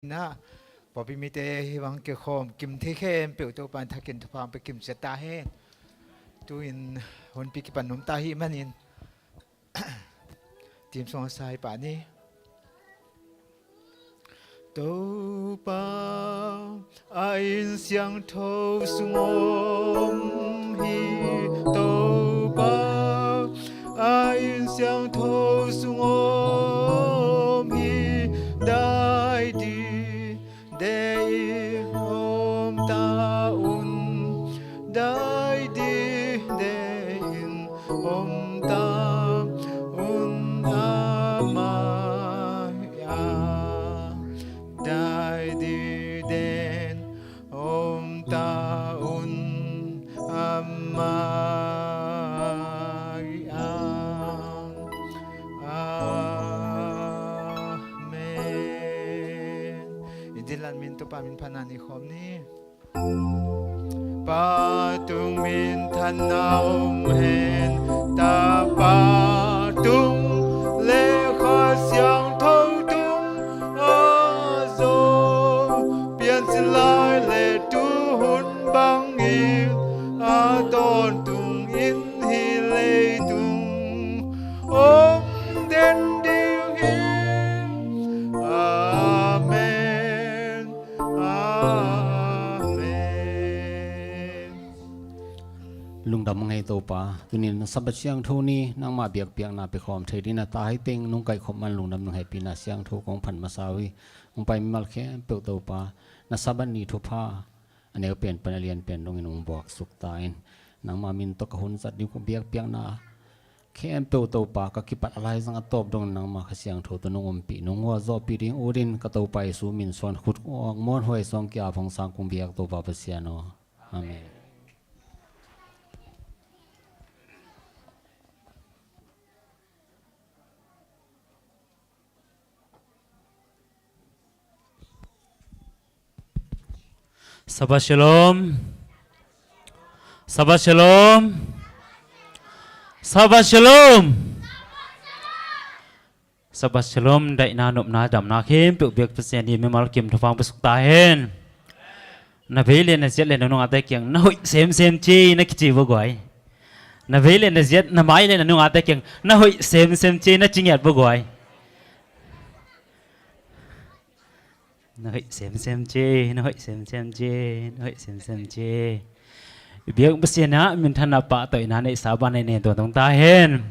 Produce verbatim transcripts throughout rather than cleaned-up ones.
Inah pawlpi mite hih bang kikhawm kim thei khempeuh Topa in thakin thupha hong pia kim ciat ta hen. Tu-in hunpi kipan nuam ta ahih manin team song a sai pah ni. Topa a inn siangtho sung om hi. Topa a inn siangtho sung om hi. Dai di de in om ta un, dai di de in om ta un, a mai a, dai di de in om ta un, a mai a. Amen. I dilan min Topa min phatna nei khawm ni. Pa tung minthanna om hen. Tapa tung le Kha Siangtho tung a zong, piancil lai le tuhun bangin a tawntung in hih leitung om den ding hi. Amen. Amen. Lungdam ngei Topa, tunin Sabbath siangtho ni nangmah biakpiakna pia khawm thei dingin a ta hi teng nong kaihkhop man lungdam nong hehpihna siangtho kong phat masa uh hi. Hong pai mimal khempeuh Topa, na Sabbath ni thupha a neu pen pan a lian pen dongin hong buaksuk ta in. Nangmah min tawh ka hun zat ding kong biakpiakna khempeuh Topa, ka kipat a laizang a tawp dongin nangmah Kha Siangtho tawh nong ompih, nong hualzawhpih ding utin ka Topa Jesu min suang khut muanhuai suang ki-ap hong sang kong biak Topa Pasian aw. Amen. Sabbath Shalom. Sabbath Shalom. Sabbath Shalom. Sabbath Shalom. Daihna, nopna, damna khempeuh biak Pasian in mimal kim thupha hong pia suk ta hen. Na vei le na ziat le na nungakte kiang na hoih semsem ci na kici vua guai. Na vei le na ziat, na mai le na nungakte kiang na hoih semsem ci na ci ngiat vua guai. Na hoih semsem ci, na hoih semsem ci, na hoih semsem ci. I biak Pasian ah minthanna, pahtawina neihsa banah i nen tuantong ta hen.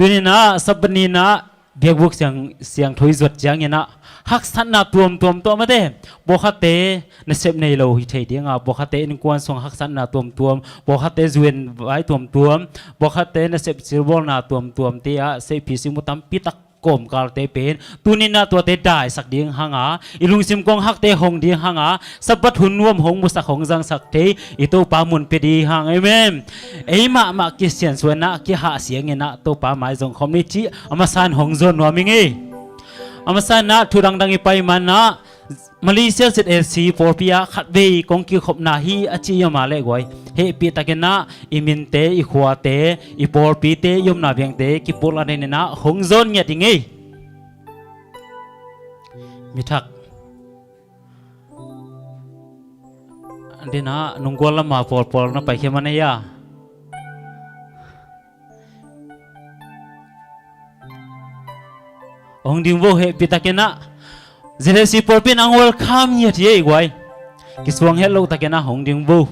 Tuni-in ah Sabbath ni-in ah biakbuk siang, siangtho i zuat ciangin ah haksatna tuamtuam tawh, mate, pawlkhatte nasep nei lo hi thei ding a, pawlkhatte innkuan sung haksatna tuamtuam, pawlkhatte zu en vai tuamtuam, pawlkhatte nasep silbawlna tuamtuamte ah seihphi singmu tampi tak kawmkalte pen tuni-in ah tuate daisak ding hang a, i lungsim kong hakte hong ding hang a, Sabbath hun nuam hong musak hong zangsak thei i Topa mun pia ding hang. Amen. Ei mahmah kisiansuah in ah kihahsiang in ah Topa mai zong khawm ni cih a masa in hong zawn nuam ing ei. A masa in ah thu dangdang i pai man ah Malaysia Z A C pawlpi ah khatvei kong kikhopna hi a ci i om a leh guai, hehpihtakin ah i minte, i khuate, i pawlpite, i omna vengte kipulak den in ah hong zawn ngiat ing ei. Mi thak. An den ah nunggual lam a pawlpawl na paikhia man ei a. Hong ding vo, hehpihtakin ah. Z A C pawlpi in ang welcome ngiat hi ei guai. Kisuang het lohtakin ah hong ding vo.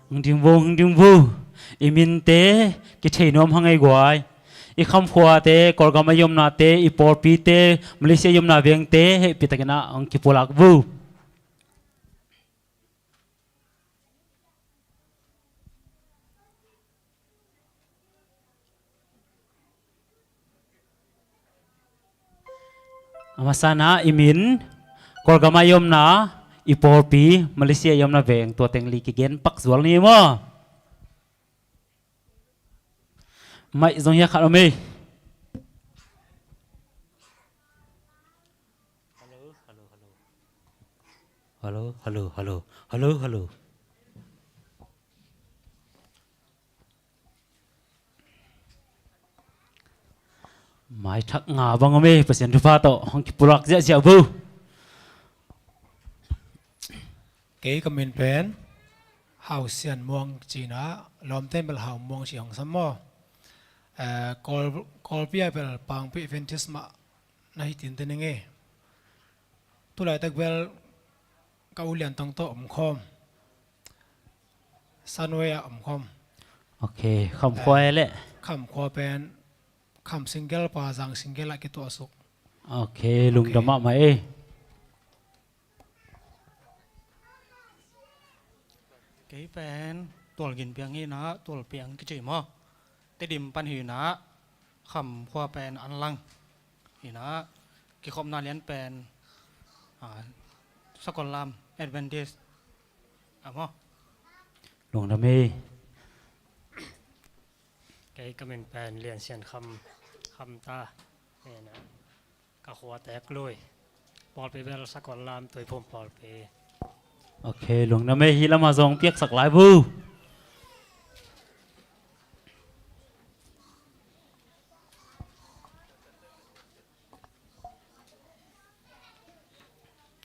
Hong ding vo, hong ding vo. I minte kithei nuam hang ei guai. I khamkhuate, Kawlgam a i omnate, i pawlpite, Malaysia i omna vengte, hehpihtakin ah hong kipulak vo. A masa in ah i min, Kawlgam a i omna, i pawlpi, Malaysia i omna veng, tua teng li kigen pak zual ni maw. Maih zong hiah khat om ei. Hello, hello, hello. Hello, hello, hello. Hello, hello. Mai thak nga bang om e, Pasian thupha tawh hong kipulak ziahziah bo. Kei ka min pen Hau Sian Muang ci-in ah, lawmte in bel Hau Muang ci hong sam maw. Eh, Kawl, Kawlpi ah bel Pangpi Adventist mah na hi tinten ing e. Tulaitak bel ka u Lian Tong tawh om khawm. Sunway ah om khawm. Ok, Kham khua e leh? Kham khua pen Kham Singgel, Pazang Singgel ah kituah suk. Ok, lungdam mahmah e. Kei pen Tual Gin Piang hi-in ah, Tual Piang kici maw. Tedim pan hi-in ah, Kham khua pen Anlang hi-in ah, kikhopna lian pen, ah, Sakollam Adventist ah maw. Lungdam e. Kei ka min pen Lian Sian Kham, Kham ta hi-in ah, ka khua Teeklui. Pawlpi bel Sakollam, Tuiphum pawlpi. Ok, lungdam e, hih lamah zong piaksak lai bo.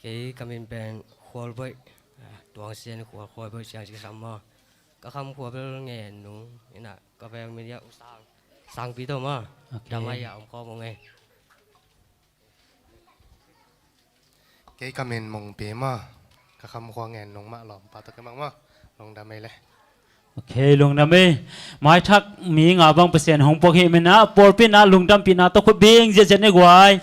Kei ka min pen Khualboih, ah, Tuang Sian Khual, Khualboih Siang ci sam maw. Ka Kham khua bel Ngen Nung hi-in ah, ka veng min hi-a U Sang, Sangpi tawh maw. Ok. Damai ah om khawm ung e. Kei ka min Mungpi maw. Ka Kham khua Ngen Nung mah, lawmpa tawh kei mang maw. Lungdam e leh. Ok, lungdam e. Mai thak mi nga bang Pasian hong puak hi-in ah, pawlpi in ah lungdampihna tawh khut beng ziahziah ni guai.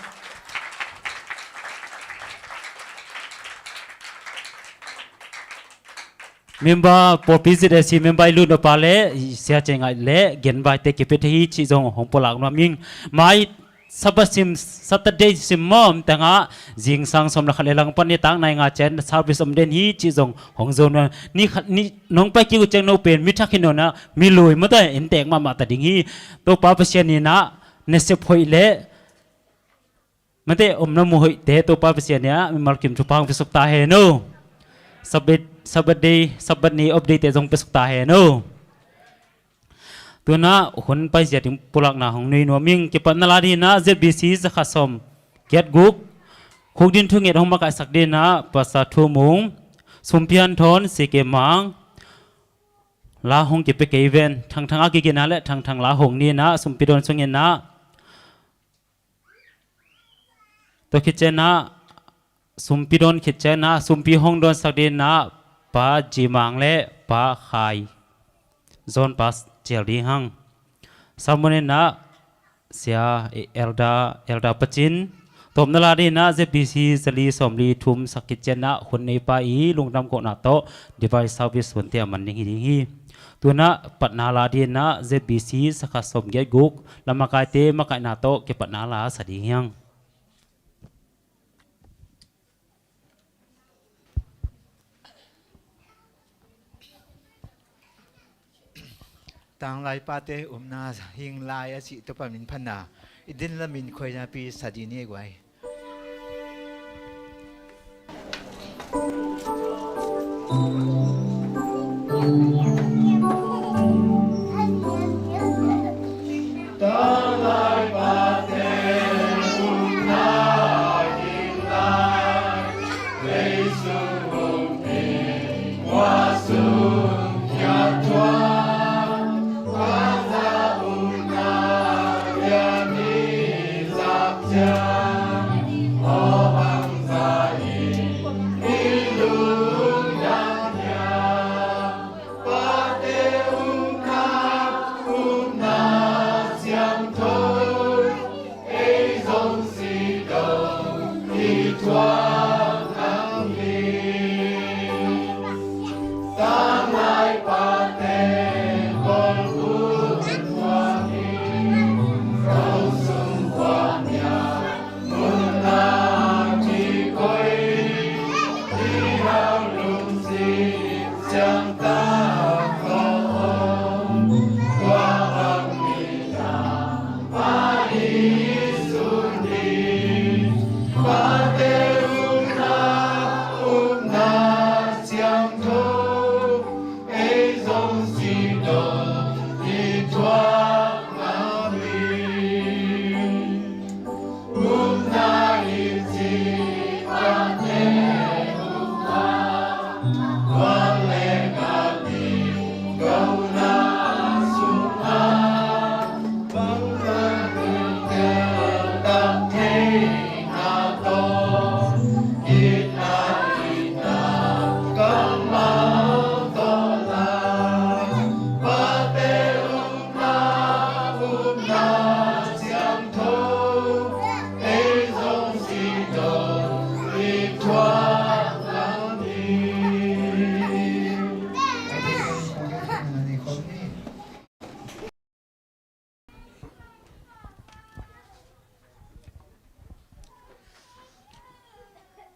Member, pawlpi Z A C member i lut nop a leh, sia cei ngaih leh, gen baite kipia thei hi cih zong hong pulak nuam ing. Mai Sabbath sim, Saturday sim maw, om tangah, zingsang sawm le khat le lang pan nitak nai nga ciang service om den hi cih zong hong zo nuam. Ni khat, ni nong pai kik uh ciang no pen mi thak hi nawn ah, mi lui mate, inntek mahmah ta ding hi. Topa Pasian in ah nasep hoih le mate, omna muh hoihte Topa Pasian in ah mimal kim thupha hong piasuk ta hen aw. Sabbath, Sabbath day, Sabbath ni off day te zong piasuk ta hen aw. Tu-in ah hun paizia ding pulakna hong nui nuam ing. Kipatna la dingin ah Z B C zakhat sawm giat guk, khukdin thunget hong makaihsak dingin ah Pastor Thu Mung, Sumpi An Thawn, C K Mang, la hong kipia kei ven. Thangthang a kigena le Thangthang la hong ni-in ah Sumpi Dawn sungin ah, tua khit ciangin ah, Sumpi Dawn khit ciangin ah, Sumpi hong dawnsak dingin ah, Pa Ji Mang le Pa Khai Zawn Pa cial ding hang. Sermon in ah, Sia, eh, Elder, Elder Pa Cin. Tawpna la dingin ah, Z B C zali sawmli thum sak khit ciangin ah, hun neipa i lungdam kohna tawh, divine service hunte a man ding hi ding hi. Tu-in ah patna la dingin ah, Z B C zakhat sawm giat guk, la makaite makaihna tawh kipatna la sa ding hi hang. Tanglaipate upna hing lai a cih Topa min phatna i din lamin khuaina pi sa ding ni guai.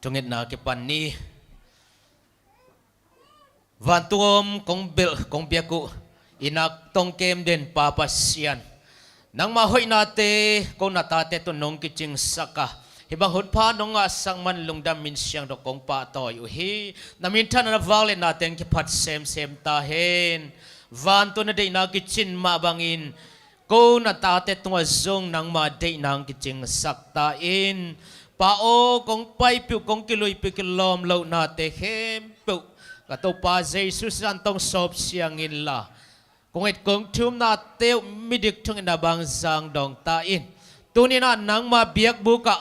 Thungetna kipan ni. Vantung om kong belh kong biak uh, i nak tawng kem den Pa Pasian, nangmah hoihnate ko na tate tungah nong kicingsak a, hih bang hun pha nong ngahsak man lungdam, min siangtho kong pahtawi uh hi. Na minthanna, na vangliatna teng kiphat semsem ta hen. Vantung na deihna kicin mah bangin ko na tate tungah zong nangma deihna hong kicingsak ta in. Pa aw, kong paipih uh, kong kiluipih uh kilawm lohnate khempeuh ka Topa Jesu sisan tawh sawp siang inla, kong et kong thumnate uh midik thungetna bang zang dawng ta in. Tuni-in ah nangma biakbuk ah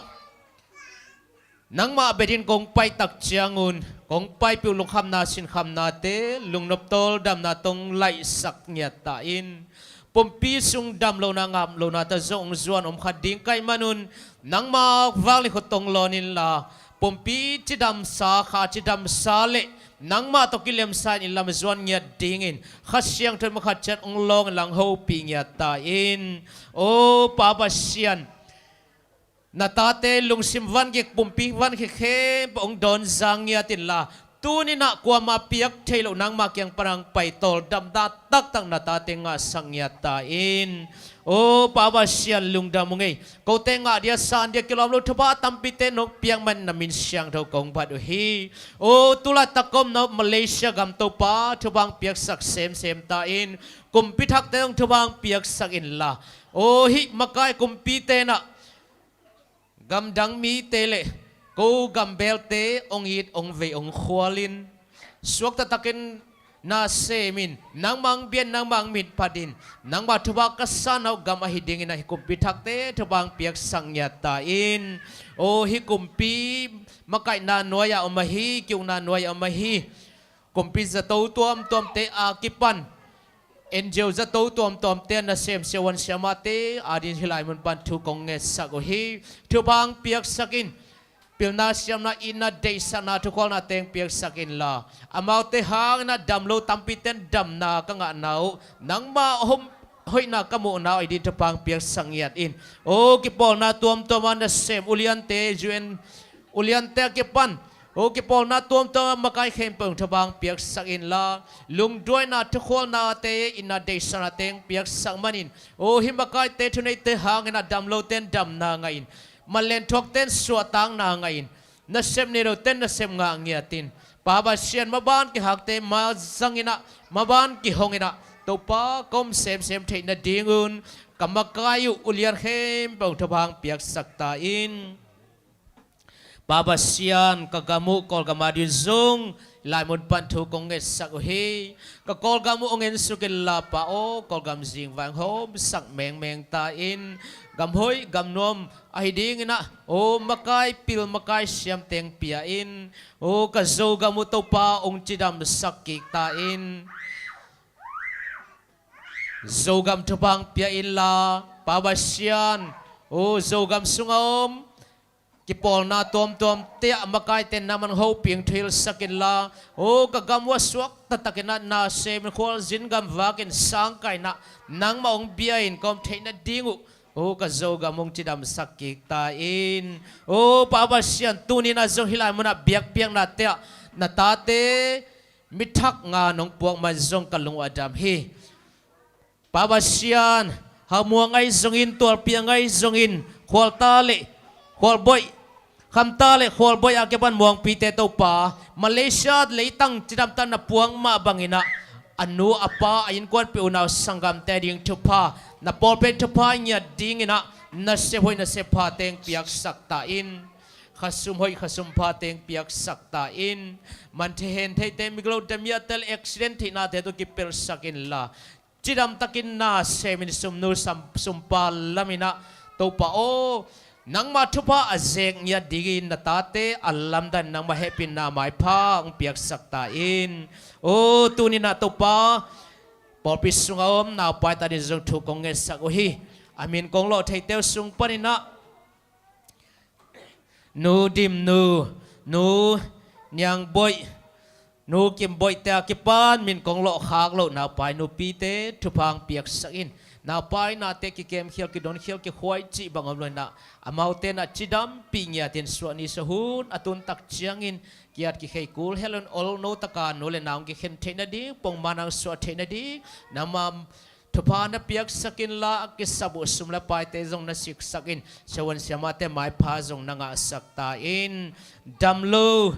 nangmah betin kong pai tak ciangun kong paipih uh lungkhamna sinkhamnate, lungnop tawldamna tawh hong laihsak ngiat ta in. Pumpi sung dam lohna ngap lohna tawh zong hong zuan om kha ding ka hih manun, nangma vangliatna khut tawh hong lawn inla, pumpi cidamsa, kha cidamsa le nangmah tawh kilemsa in lam zuan ngiat dingin Kha Siangtho in mah khat ciat hong lawng inla hong hopih ngiat ta in. Aw Pa Pasian, na tate lungsim van kik, pumpi van kik khempeuh hong dawn zang ngiat inla, tuni-in ah kuamah piak theih loh nangma kiang pan hong pai tawldamna taktak na tate ngahsak ngiat ta in. Aw Pa Pasian, lungdam ung ei. Kote ngah dia san dia kilawm lo thupha tampite nong piak man na min siangtho kong phat uh hi. Aw tulaitak ka omna uh Malaysia gam Topa, thupha hong piaksak semsem ta in. Kumpi thakte zong thupha hong piaksak inla, aw hih makai kumpite in ah gamdang mite le ko gambelte hong it, hong vei, hong khualin, suakta takin na semin, nangmah hong biain, nangmah hong mitphatin, nangma thupha ka sanna uh gam ahi dingin ah hih kumpi thakte thupha hong piaksak ngiat ta in. Aw hih kumpi makaihna nuai-ah om ahi, ki-ukna nuai-ah om ahi kumpi zato tuamtuamte a kipan, N G O zato tuamtuamte, nasem siavuan siamahte adingin hih lai mun pan thu kong ngetsak uh hi. Thupha hong piaksak in. Pilna, siamna, itna, deihsakna, thukhualna teng piaksak inla, amaute hangin ah dam lo tampite in damna ka ngahna uh, nangma hom hoihna ka muhna uh adingin thupha hong piaksak ngiat in. Aw kipawlna tuamtuam ah nasem uliante, U N uliante a kipan, aw kipawlna tuamtuam ah makai khempeuh thupha hong piaksak inla, lungduaina, thukhualnate, itna, deihsaknate hong piaksak manin, aw hih makaite thuneite hangin ah dam lote in damna ngah in, manlen thuakte in suahtakna ngah in, nasep nei lote in nasep ngah ngiat in. Pa Pasian, maban kihakte ma zangin ah, maban kihongin ah, Topa, ka om semsem theih nadingun ka makai uh ulian khempeuh thupha hong piaksak ta in. Pa Pasian, ka gam uh Kawlgam adingin zong hih lai mun pan thu kong ngetsak uh hi. Ka Kawlgam uh hong ensuk inla Pa aw, Kawlgam zingvai hong hawmsak mengmeng ta in. Gam hoih gam nuam ahi dingin ah, aw makai pil, makai siam teng pia in. Aw ka Zogam uh Topa, hong cidamsak kik ta in. Zogam thupha hong pia inla, Pa Pasian, aw Zogam sungah om kipawlna tuamtuamte ah makaite in nangman hong hopih, hong thuhilhsak inla, aw ka gam uh a suakta takin ah nasemin, khualzin, gamvak in, sangkah in ah nangmah hong bia in ka om theih nading uh, aw ka Zogam hong cidamsak kik ta in. Aw Pa Pasian, tuni-in ah zong hih lai munah biakpiaknate ah na tate mi thak nga nong puak man zong ka lung uh a dam hi. Pa Pasian, Hamuang ahi zongin, Tualpiang ahi zongin, Khualta le Khualboih, Khamta le Khualboih a kipan Muangpite Topa, Malaysia leitang cidamtah na puak mah bangin ah, a nu a pa, a innkuanpih, unau sanggamte ading thupha, na pawlpi thupha ngiat dingin ah nasep hoih nasep pha teng piaksak ta in. Khasum hoih khasum pha teng piaksak ta in. Manthei hentheite, migilo damiate le accident theihnate tawh kipelhsak inla, cidamtakin nasemin sumnu sam-, sumpa lamin ah, Topa aw, nangma thupha a zek ngiat dingin na tate a lamdan nangma hehpihna maipha hong piaksak ta in. Aw tuni-in ah Topa, pawlpi sungah om naupaite adingin zong thu kong ngetsak uh hi. A min kong lawh theite uh sung panin ah, Nu Dimnu, Nu Niangboih, Nu Kim Boih te a kipan min kong lawh khak loh naupai nupite thupha piaksak in. Naupai nate kikemkhial, kidonkhial, kikhuai cih bang om lo inah, amaute na cidampih ngiatin suah ni suah hun a tuntak ciangin kiat kikhei kul helon ol no taka nu le nau kikhen theih nading, pongman ang suah theih nading, nangma thupha na piaksak inla, a kisap uh sum le paite zong na siksak in, siavuan siamahte maipha zong na ngahsak ta in. Damlo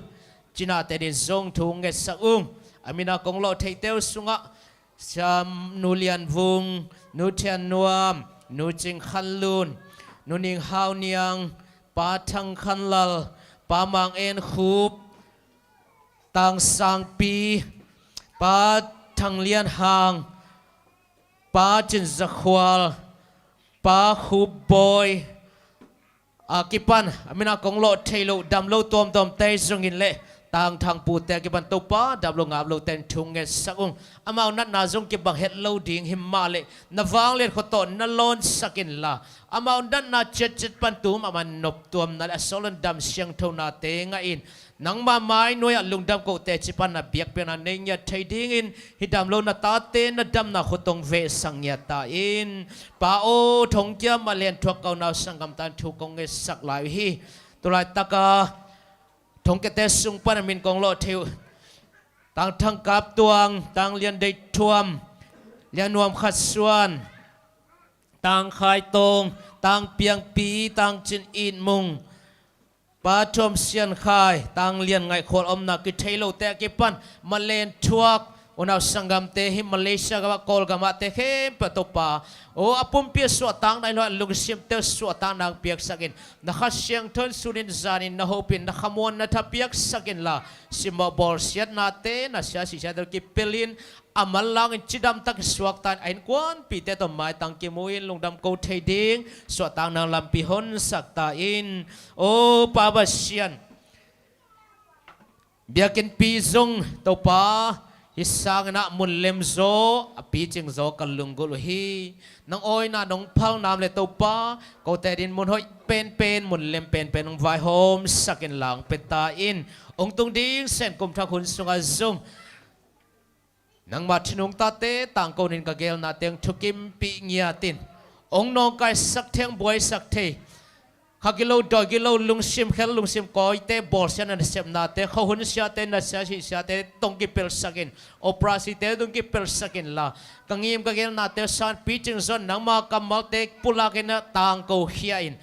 cinate din zong thu ngetsak ung. A mina kong lawh theihte uh sungah Siam Nu Lian Vung, Nu Thian Nuam, Nu Cing Khan Lun, Nu Ning Hau Niang, Pa Thang Khan Lal, Pa Mang En Khup, Tang Sang Pi, Pa Thang Lian Hang, Pa Cin Za Khual, Pa Khup Bawi, a kipan a mina kong lawh thei loh damlo tuamtuamte zongin le Tang Thang Pu te a kipan Topa damlo ngaplo ten thu ngetsak ung. Amau natna zong kibang het lo ding hi mah le na vanglian khua tawh na lawnsak inla, amau natna ciatciat pan tum a man noptuamna le a sawlon dam siangthonate ngah in, nangma mai nuai-ah lungdam kote cipan na biakpiakna nei ngiat thei dingin, hih damlo na tate na damna khut hong vehsak ngiat ta in. Pa aw, thongkia mah lian thuak ka unau sanggamte thu kong ngetsak lai uh hi. Tulaitaka thongkiate sung pan a min kong lawh thei uh Tang Thang Kap Tuang, Tang Lian Deih Thuam, Lian Nuam Khat Suan, Tang Khai Tong, Tang Piang Pi, Tang Cin It Mung, Pa Thuam Sian Khai, Tang Lian Ngaih Khual omna kithei lote a kipan mah lian thuak unau sanggamte hih Malaysia gamah, Kawlgamah te khempeuh Topa aw, a pumpi a suahtak nai lo a lungsimte uh suahtakna piaksak in, na Kha Siangtho in sunin zanin na hopin na khamuanna tha piaksak inla, simmawh bawlsiatnate na sia sihsiate uh kipelin, a manlangin cidamtak suakta in a innkuanpihte tawh maitang kimu in lungdam ko thei ding suahtakna lampi honsak ta in. Aw Pa Pasian, biakinnpi zong Topa hih sanginah mun lemzaw a picingzaw ka lunggulh uh hi. Nang awina nong phalna om le Topa, kote din mun hoih penpen, mun lem penpen hong vaihawmsak inla hong pia ta in. Hong tung ding Sen kum thak hun sungah zong nangma thinungtate tangko nin ka gelnate hong thukimpih ngiatin, hong nawngkaisak thei, hong buaisak thei, kha gilo dawi gilo, lungsim khel lungsim kawite, bawlsiatna nasepnate, khuahun siate, nasia sihsiate tawh hong kipelsak in, operasite tawh hong kipelsak inla, ka ngim ka gelnate san picing zong nangma kammalte pulakin a tangko khia in,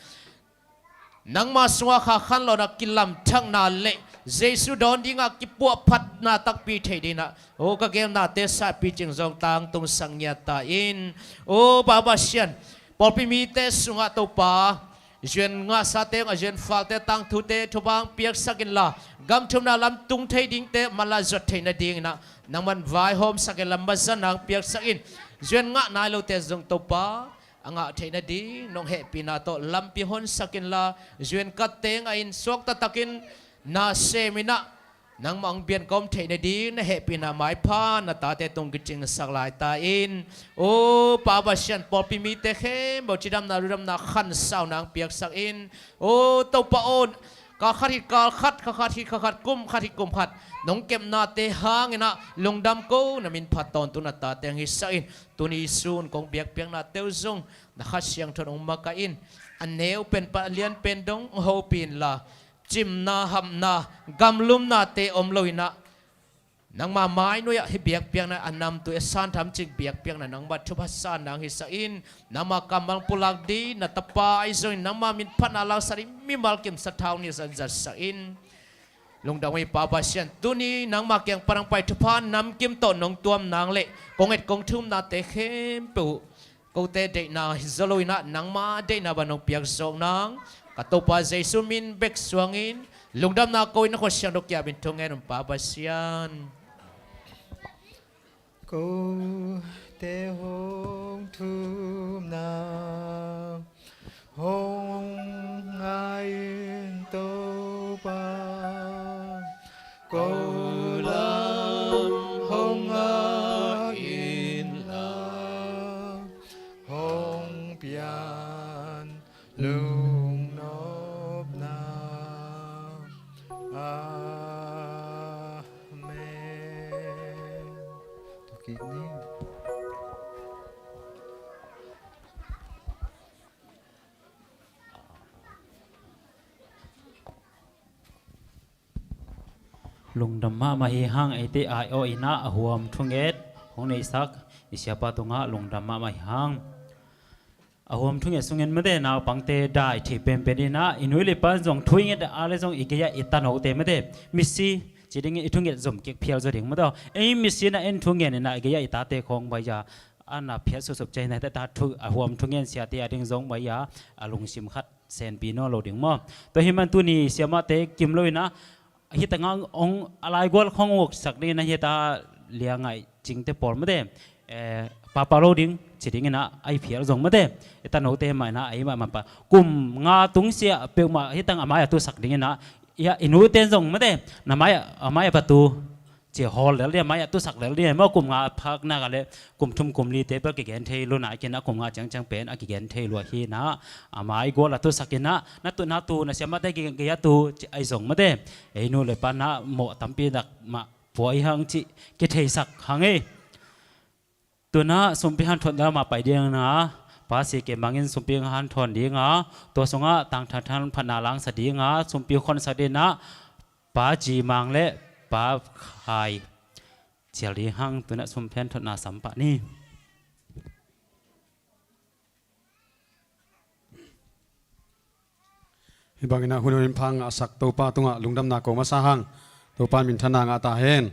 nangma sungah khakhan lona kilamthakna le Jesu dawn dingah kipuahphatna takpi thei dinah, aw ka gelnate sa picing zong tangtungsak ngiat ta in. Aw Pa Pasian, pawlpi mite sungah Topa, zuan ngahsate, a zuan falte, tangthute thupha hong piaksak inla, gam thumna lam tung thei dingte manlah zuat theih nadinginah nangman vaihawmsak inla, mazanna hong piaksak in. Zuan ngah nai lote zong Topa a ngah theih nading nong hehpihna tawh lampi honsak inla, zuan katte ngahin suakta takin na seminah nangmah hong biankawm theih nading na hehpihna maipha na tate tung kicingsak lai ta in. Aw Pa Pasian, pawlpi mite khempeuh cidamna, ludamna, khansauna hong piaksak in. Aw Topa aw, kal khat hit kal khat, kha khat hit kha khat, kum khat hit kum khat, nong kepnate hanginah lungdam ko, na min phat tawntung na tate hong hisak in. Tuni sun kong biakpiaknate uh zong na Kha Siangtho in hong makaih in, a neu pen pan a lian pen dong hong hopih inla, cimna, hapna, gamlumnate om loinah, nangma mai nuai-ah hih biakpiakna a namtui a santham cik biakpiakna nangma thupha sanna hong hisak in. Nangma kammal pulak ding na tapa ahi zongin nangma min phatna laksak ding mimal kimsa thau ni zan zatsak in. Lungdam hi Pa Pasian, tuni nangma kiang pan hong pai thupha namkim tawh nong tuam nang le kong et kong thumnate khempeuh kote deihna hi zaw loinah nangma deihna bang nong piak zawk nang, ka Topa Jesu min bek suangin lungdamna ko-in na khut siangtho kiapin thungen un Pa Pasian. Kote hong thumna hong ngai in Topa, ko lam hong ngak inla, hong pian lungnopna. Amen. Lungdam mahmah hi hang, eite ai-awh inah a huam thunget hong neihsak i siapa tungah lungdam mahmah hi hang. A huam thunget sungin mate naupangte dai thei penpen inah i nu i pa in zong thu i nget a le zong i gei-ah i tanote mate misi ci dingin i thunget zom kik phial zaw ding mate. Ei misi inah en thungen inah i gei-ah i tate khawng bai-a a na phiat suksup ciang inah ta thu a huam thungen siate a ding zong bai-a a lungsim khat senpi nawn lo ding maw. Tua hi man tuni siamahte kim lo inah hih tangah hong a laigual khawng uksak ding inah hih ta liangaih cingte pawl mate, eh, papa lo ding ci ding inah a i phial zong mate i tanote mah inah a i mah mah pa kum nga tung siah peuhmah hih tang a mai-ah tusak ding inah i nute in zong mate na mai-ah a mai-ah patu ci hawl lel ding a mai-ah tusak lel ding a maw. Kum nga phaknak a le kum thum kum lite peuh kigen thei lo nai kinah kum nga ciangciang pen a kigen thei lo ahi inah a mai gual a tusak inah na tu na tu na siamahte gei-ah tu ci a i zong mate ei nu le pa na mawh tampi nak mah pua i hang cih kitheisak hang hi. Tunah sumpi hanthawn dama pai ding a pa si kei mangin sumpi hanthawn ding a tua sungah tangthathan phatna langsa ding a sumpi khonsak ding inah pa Ci Mang le pa Khai cial ding hang. Tunah sumpi hanthawnna sam pah ni. Hih bangin ah hun hoih in pha ngahsak Topa tungah lungdamna ko masa hang. Topa in minthanna ngah ta hen.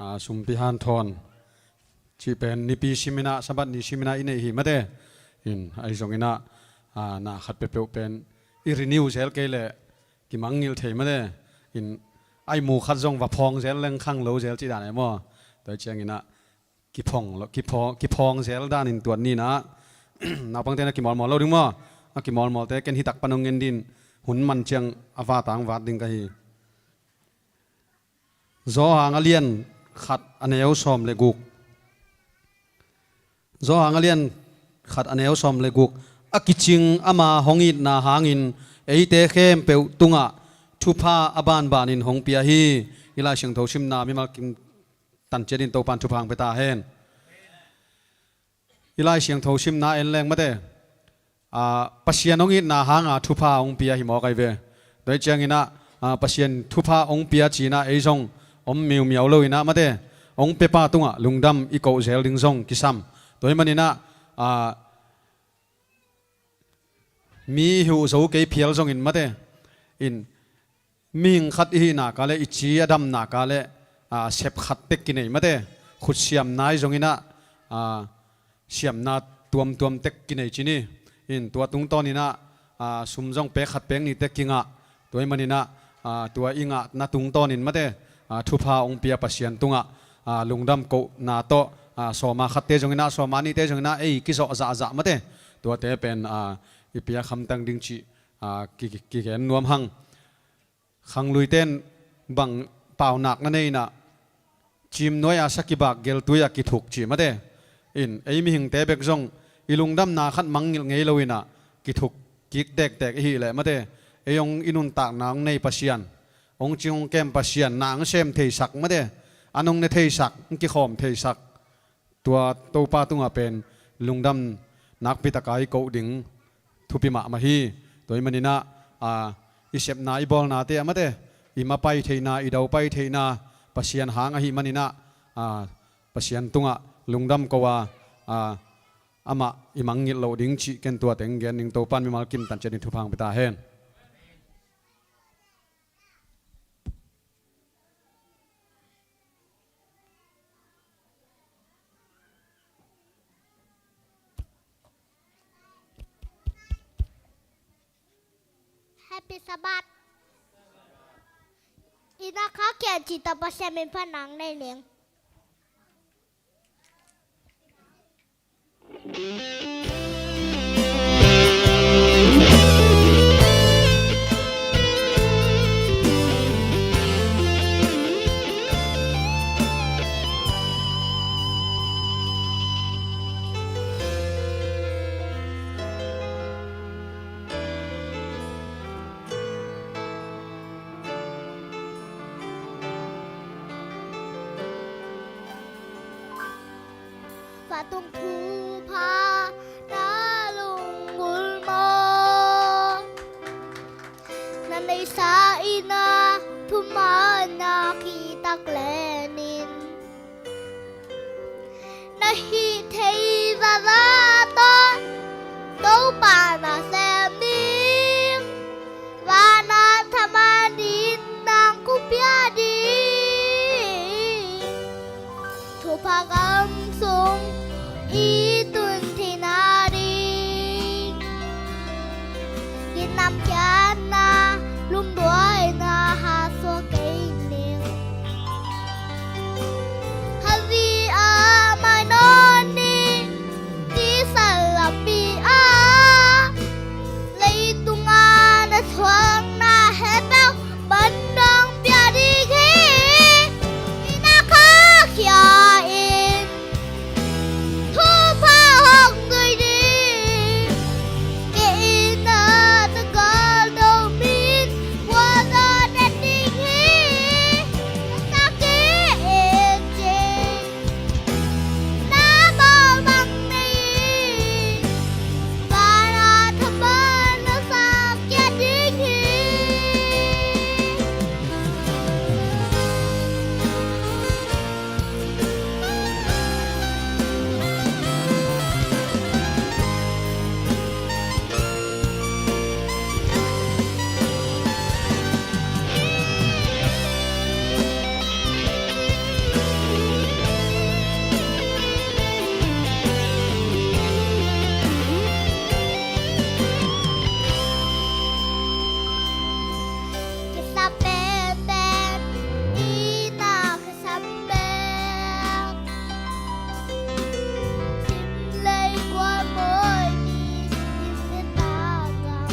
A, sumpi hanthawn cih pen nipi sim inah Sabbath ni sim inah i neih hi mate. In a i zong inah, a, na khat peuhpeuh pen i renew zel kei leh kimangngilh thei mate. In a i mu khat zong va phawng zel leng khang lo zel cih dan e maw. Tua ciang inah kiphawng lo, kiphawng, kiphawng zel danin tuat ni inah naupangte na kimawlmawl lo ding maw. A kimawlmawlte ken hih tak pan hong ngen ding, hun man ciang a vatang vat ding ka hi. Johan a lian khat a neu sawm le guk. Johan a lian khat a neu sawm le guk. A kicing ama hong itna hangin eite khempeuh tungah thupha a banbanin hong pia hi. I Lai Siangtho simna mimal kim tan ciatin Topan thupha hong pia ta hen. I Lai Siangtho simna en leng mate, a, Pasian hong itna hanga thupha hong pia hi mawk ahi ve. Tua hi ciang inah, a, Pasian thupha hong pia ci inah ei zong om miumiau lo inah mate hong piapa tungah lungdam i koh zel ding zong kisam. Tua hi man inah, a, mi i huh zo kei phial zongin mate in mihing khat i hihnak a le i ci a damnak a le, a, sep khat tek kinei mate. Khutsiamna i zong inah, a, siamna tuamtuam tek kinei ci ni. In tua tungtawn inah, a, sum zong pek khat pek ni tek kingah. Tua hi man inah, a, tua i ngahna tungtawnin mate, a, thupha hong pia Pasian tungah, a, lungdam kohna tawh, a, sawma khatte zong inah sawma nihte zong inah ei kizawh zahzah mate. Tuate pen, a, i piak hamtang ding cih, a, ki, ki, kigen nuam hang. Khangluite in bang paunak na nei inah cimnuai-a sakibak geltui-a kithuk cih mate. In ei mihingte bek zong i lungdamna khat mangngilh ngei lo inah kithuk kik tektek i hih leh mate ei hong i nuntakna hong nei Pasian, hong cing hong kem Pasian, na hong sem theisak mate, an hong ne theisak, hong kikhawm theisak. Tua Topa tungah pen lungdam nakpi taka i koh ding thupi mahmah hi. Tua hi man inah, a, i sepna i bawlnate ah mate i mapai theihna i daupai theihna Pasian hang ahi man inah, a, Pasian tungah lungdam ko a, a, amah i mangngilh loh ding cih ken tua teng gen ning. Topan mimal kim tan ciatin thupha hong pia ta hen. Happy Sabbath. Ina kha kian ci ta Pasian min phan nang nei ning. Fatung thupha na lunggulh maw? Na neihsa ina thuman na i tun theihna ding, ginamkhiatna, lungduaina hasuak kei ning. Khazi ah mainawn ni, sisan lampi ah leitung a na thuakna hehpeuh man nong pia ding hi. Inn ah khahkhia in, thupha hong zui ding. Kei inn ah tanggal dong min, gualzawh den ding hi. Sak in cin, na bawl bang nei, van a thaman na sak ciat ding hi. Kisam penpen, inn ah kisam bek. Sim lei gual mawi ni, inn le ta gam.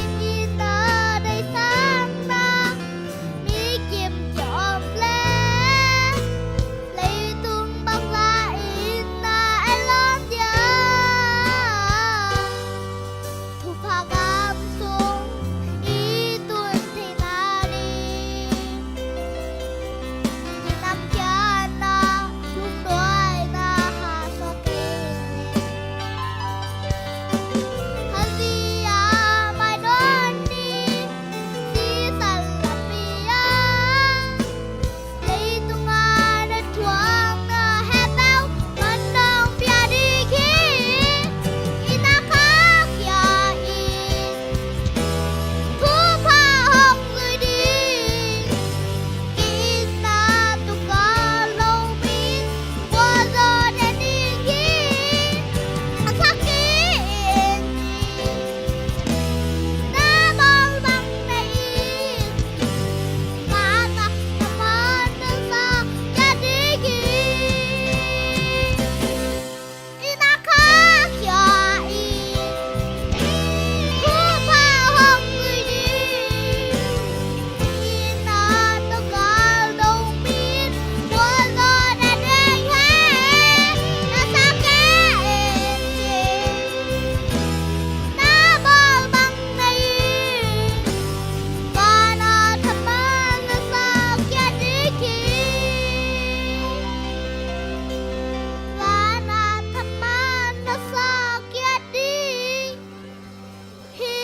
Inn, inn ah deihsakna, mi kim ki om le, leitung bangzah inn ah en lawm dia. Thupha gam sung i tun theihna ding, ginamkhiatna, lungduaina hasuak kei ning. Khazi ah mainawn ni, sisan lampi ah leitung a na thuakna hehpeuh man nong pia ding hi. Inn ah khahkhia in, thupha hong zui ding. Kei inn ah tanggal dong min, gualzawh den ding hi. Sak in cin, na bawl bang nei, van a thaman na sak ciat ding hi. Inn ah khahkhia in, thupha hong zui ding. Inn ah tanggal dong min, gualzawh den ding hi. Na sak in cin, na bawl bang nei, van a thaman na sak ciat ding hi. Van a thaman na sak ciat ding hi.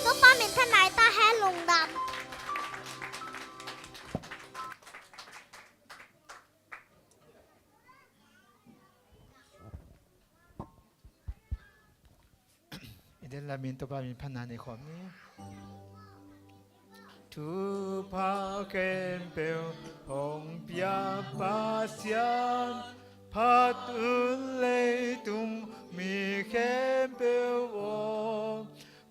Topa minthanna hi ta hen. Lungdam. I den lamin Topa min phatna nei khawm ni. Thupha khempeuh hong pia Pasian, phat un leitung mi khempeuh aw,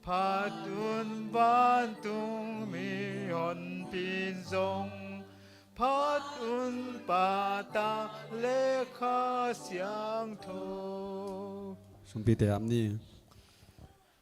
phat un vantung mihonpi zong, phat un Pa, Ta le Kha Siangtho. Sumpite ap ni.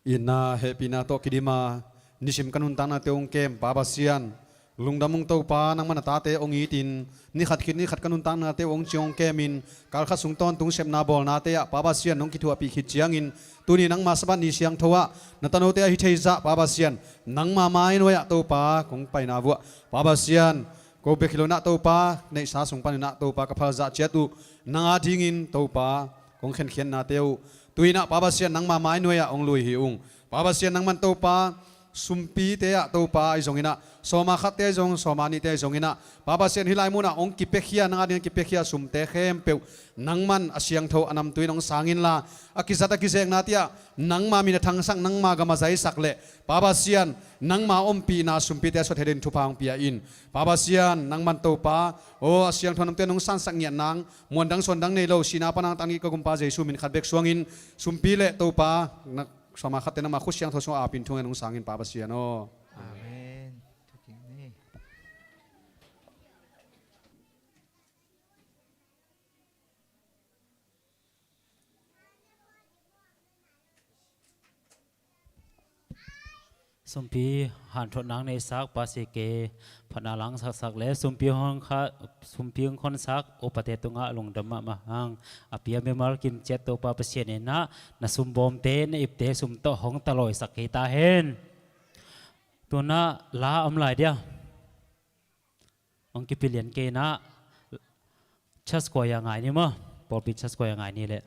Itna hehpihna tawh kidim a, nisim ka nuntaknate hong kem Pa Pasian, lungdam ung Topa, nangmah na tate hong itin, ni khat khit ni khat ka nuntaknate hong ciang hong kemin, kal khat sung tawntung sepna bawlnate ah Pa Pasian nong kithuahpih khit ciangin, tuni nangma Sabbath ni siangtho ah na tanote ahi theizah Pa Pasian, nangma mai nuai-ah Topa kong paina vuah Pa Pasian, ko bek hi lo-in ah Topa, neihsa sung panin ah Topa ka phalzah ciat uh nang adingin Topa kong khenkhiatnate uh tu-in ah Pa Pasian nangma mai nuai-ah hong lui hi ung. Pa Pasian nangman Topa sumpite ah Topa ahi zonginah, sawma khatte ahi zong, sawma nihte ahi zonginah, Pa Pasian, hih lai munah hong kipiakhia, nang adingin kipiakhia sumte khempeuh nangman a siangtho a namtui in hong sang inla, a kizat a kizeknate ah nangma min a thangsak, nangma gam a zaisak leh Pa Pasian, nangma ompihna sumpite a suat theih dingin thupha hong pia in. Pa Pasian, nangman Topa, aw, a siangtho a namtui in hong sansak ngiat nang, muandang suandang nei lo, sihna pan a tang i ka Gumpa Jesu min khat bek suangin, sumpi le Topa, na sawma khatte nangma khut siangtho sungah apin thungen hong sang in, Pa Pasian aw. Amen. Sumpi hanthotna neisak, Pa C K phatna langsaksak le sumpi hong kha, sumpi hong khonsak upate tungah lungdam mahmah hang. A pia mimal kim ciat Topa Pasian inah na sumbawmte, na ipte sum tawh hong talawisak kei ta hen. Tunah la om lai dia. Hong kipilian kei inah church choir a ngai ni maw? Pawlpi church choir a ngai ni leh.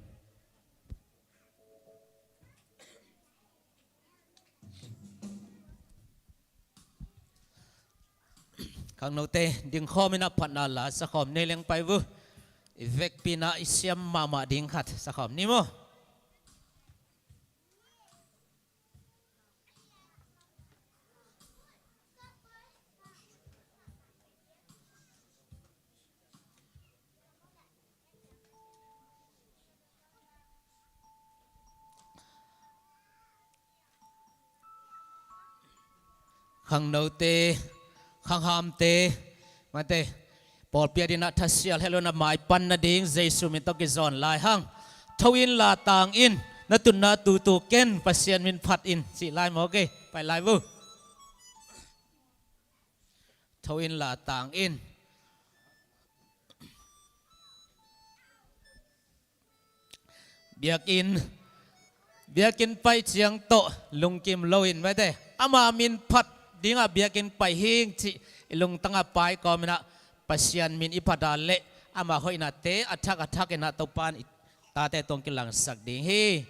Khangnote dingkhawm inah phatna la sakhawm nei leng pai vu. I vekpi inah i siam mahmah ding khat sakhawm ni maw? Khangnote, khanghamte, mate, pawlpi adingin ah thasial het lo in a maipan nading Jesu min tawh kizawn lai hang. Tho in, la tang in, na tunna tutu ken, Pasian min phat in, cih lai maw, okay? Pai lai vu. Tho in, la tang in. Biakinn, biakinn pai ciang tawh lungkim loin, mate, ama min phat dingah biakinn pai hing cih i lungtangah pai kawm inah Pasian min i phat a leh ama hoihnate a thak a thak inah Topa in i tate tungah hong kilangsak ding hi.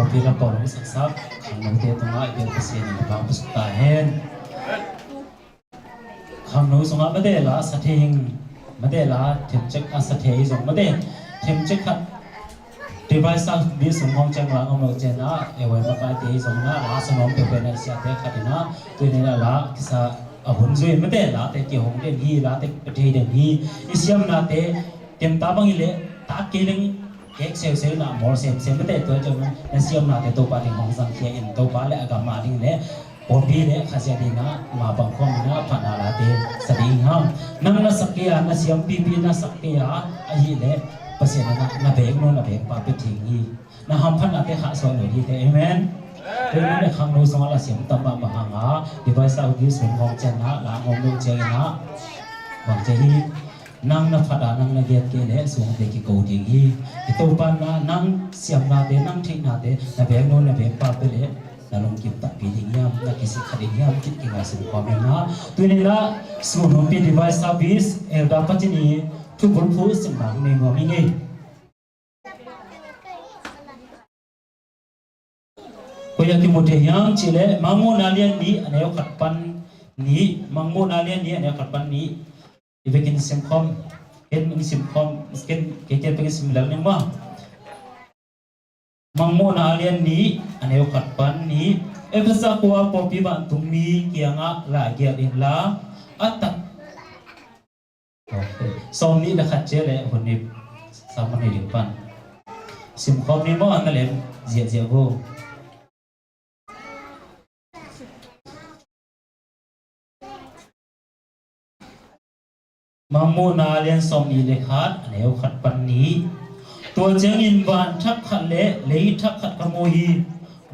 Pawlpi la pawlong saksak khangnote tungah i biak Pasian in a pau pasuk ta hen. Khangno sungah mate la sa thei hing, mate la themcek a sa thei zong mate themcek khat Device Service sung hong ciang la ngom lo ciang ah, e wai makaite zong na la sa nuam peuhpeuh na siate khat in ah, tuni na la kisa a hun zui mate late kihong den hi, late pethei den hi. I siamnate temta bang hi leh tak kei leng kek seuseu na mawl semsem mate tua ciang na siamnate Topa ding hong zangkhia in Topa le a gam a ding le pawlpi le khazia ding na ma bang khawm na phatna late sa ding hang. Nang na sak kei a, na siampipi na sak kei a, ahih leh Pasian na na bek nu na bek pa pe thing hi. Na hamphatnate khahsuah lo dite. Amen. Tua ahih manin khangno sungah la siam tam mahmah hang a, Device Service sung hong ciang ah la ngom lo ciang in ah, bang ci hi, nang na phat a nang na giat kei leh sungte kiko ding hi. I Topa in ah nang siamnate nang theihnate na bek nu na bek pa pe leh na lungkim takpi ding hiam, na kisik kha ding hiam, kit kingaihsun khawm in ah. Tuni in ah sun humpi Device Service Elder Pacini thubulphu simna hong nei nuam ing ei. Koi ah kimu thei hiam cih leh Mangmuhna lian nih a neu khat pan nih, Mangmuhna lian nih a neu khat pan nih. I vekin simkhawm, ken in simkhawm, ken, kei ken vekin sim lel ning maw. Mangmuhna lian nih a neu khat pan nih. Efesa khua pawlpi vantungmi kiangah lai giat inla, a tak sawm nih le khat cia le hun nih sam hun nih ding pan simkhawm ni maw, na lem ziahziah vo. Mangmuhna lian sawm nih le khat a neu khat pan nih. Tua ciangin van thak khat le lei thak khat ka mu hi.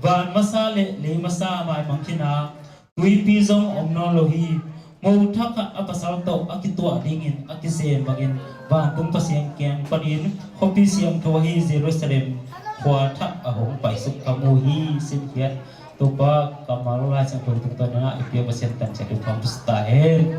Van masa le lei masa a maimang khin a, tuipi zong om nawn lo hi. Mo thak khat a pasal tawh a kituah dingin a kisem bangin vantung Pasian kiang panin khuapi siangtho ahi Jerusalem khua thak a hong paisuk ka mu hi. Simkhiat. Topa kammal Lai Siangtho tungtawn in ah i piak Pasian tan ciat uh pang pusu ta hen.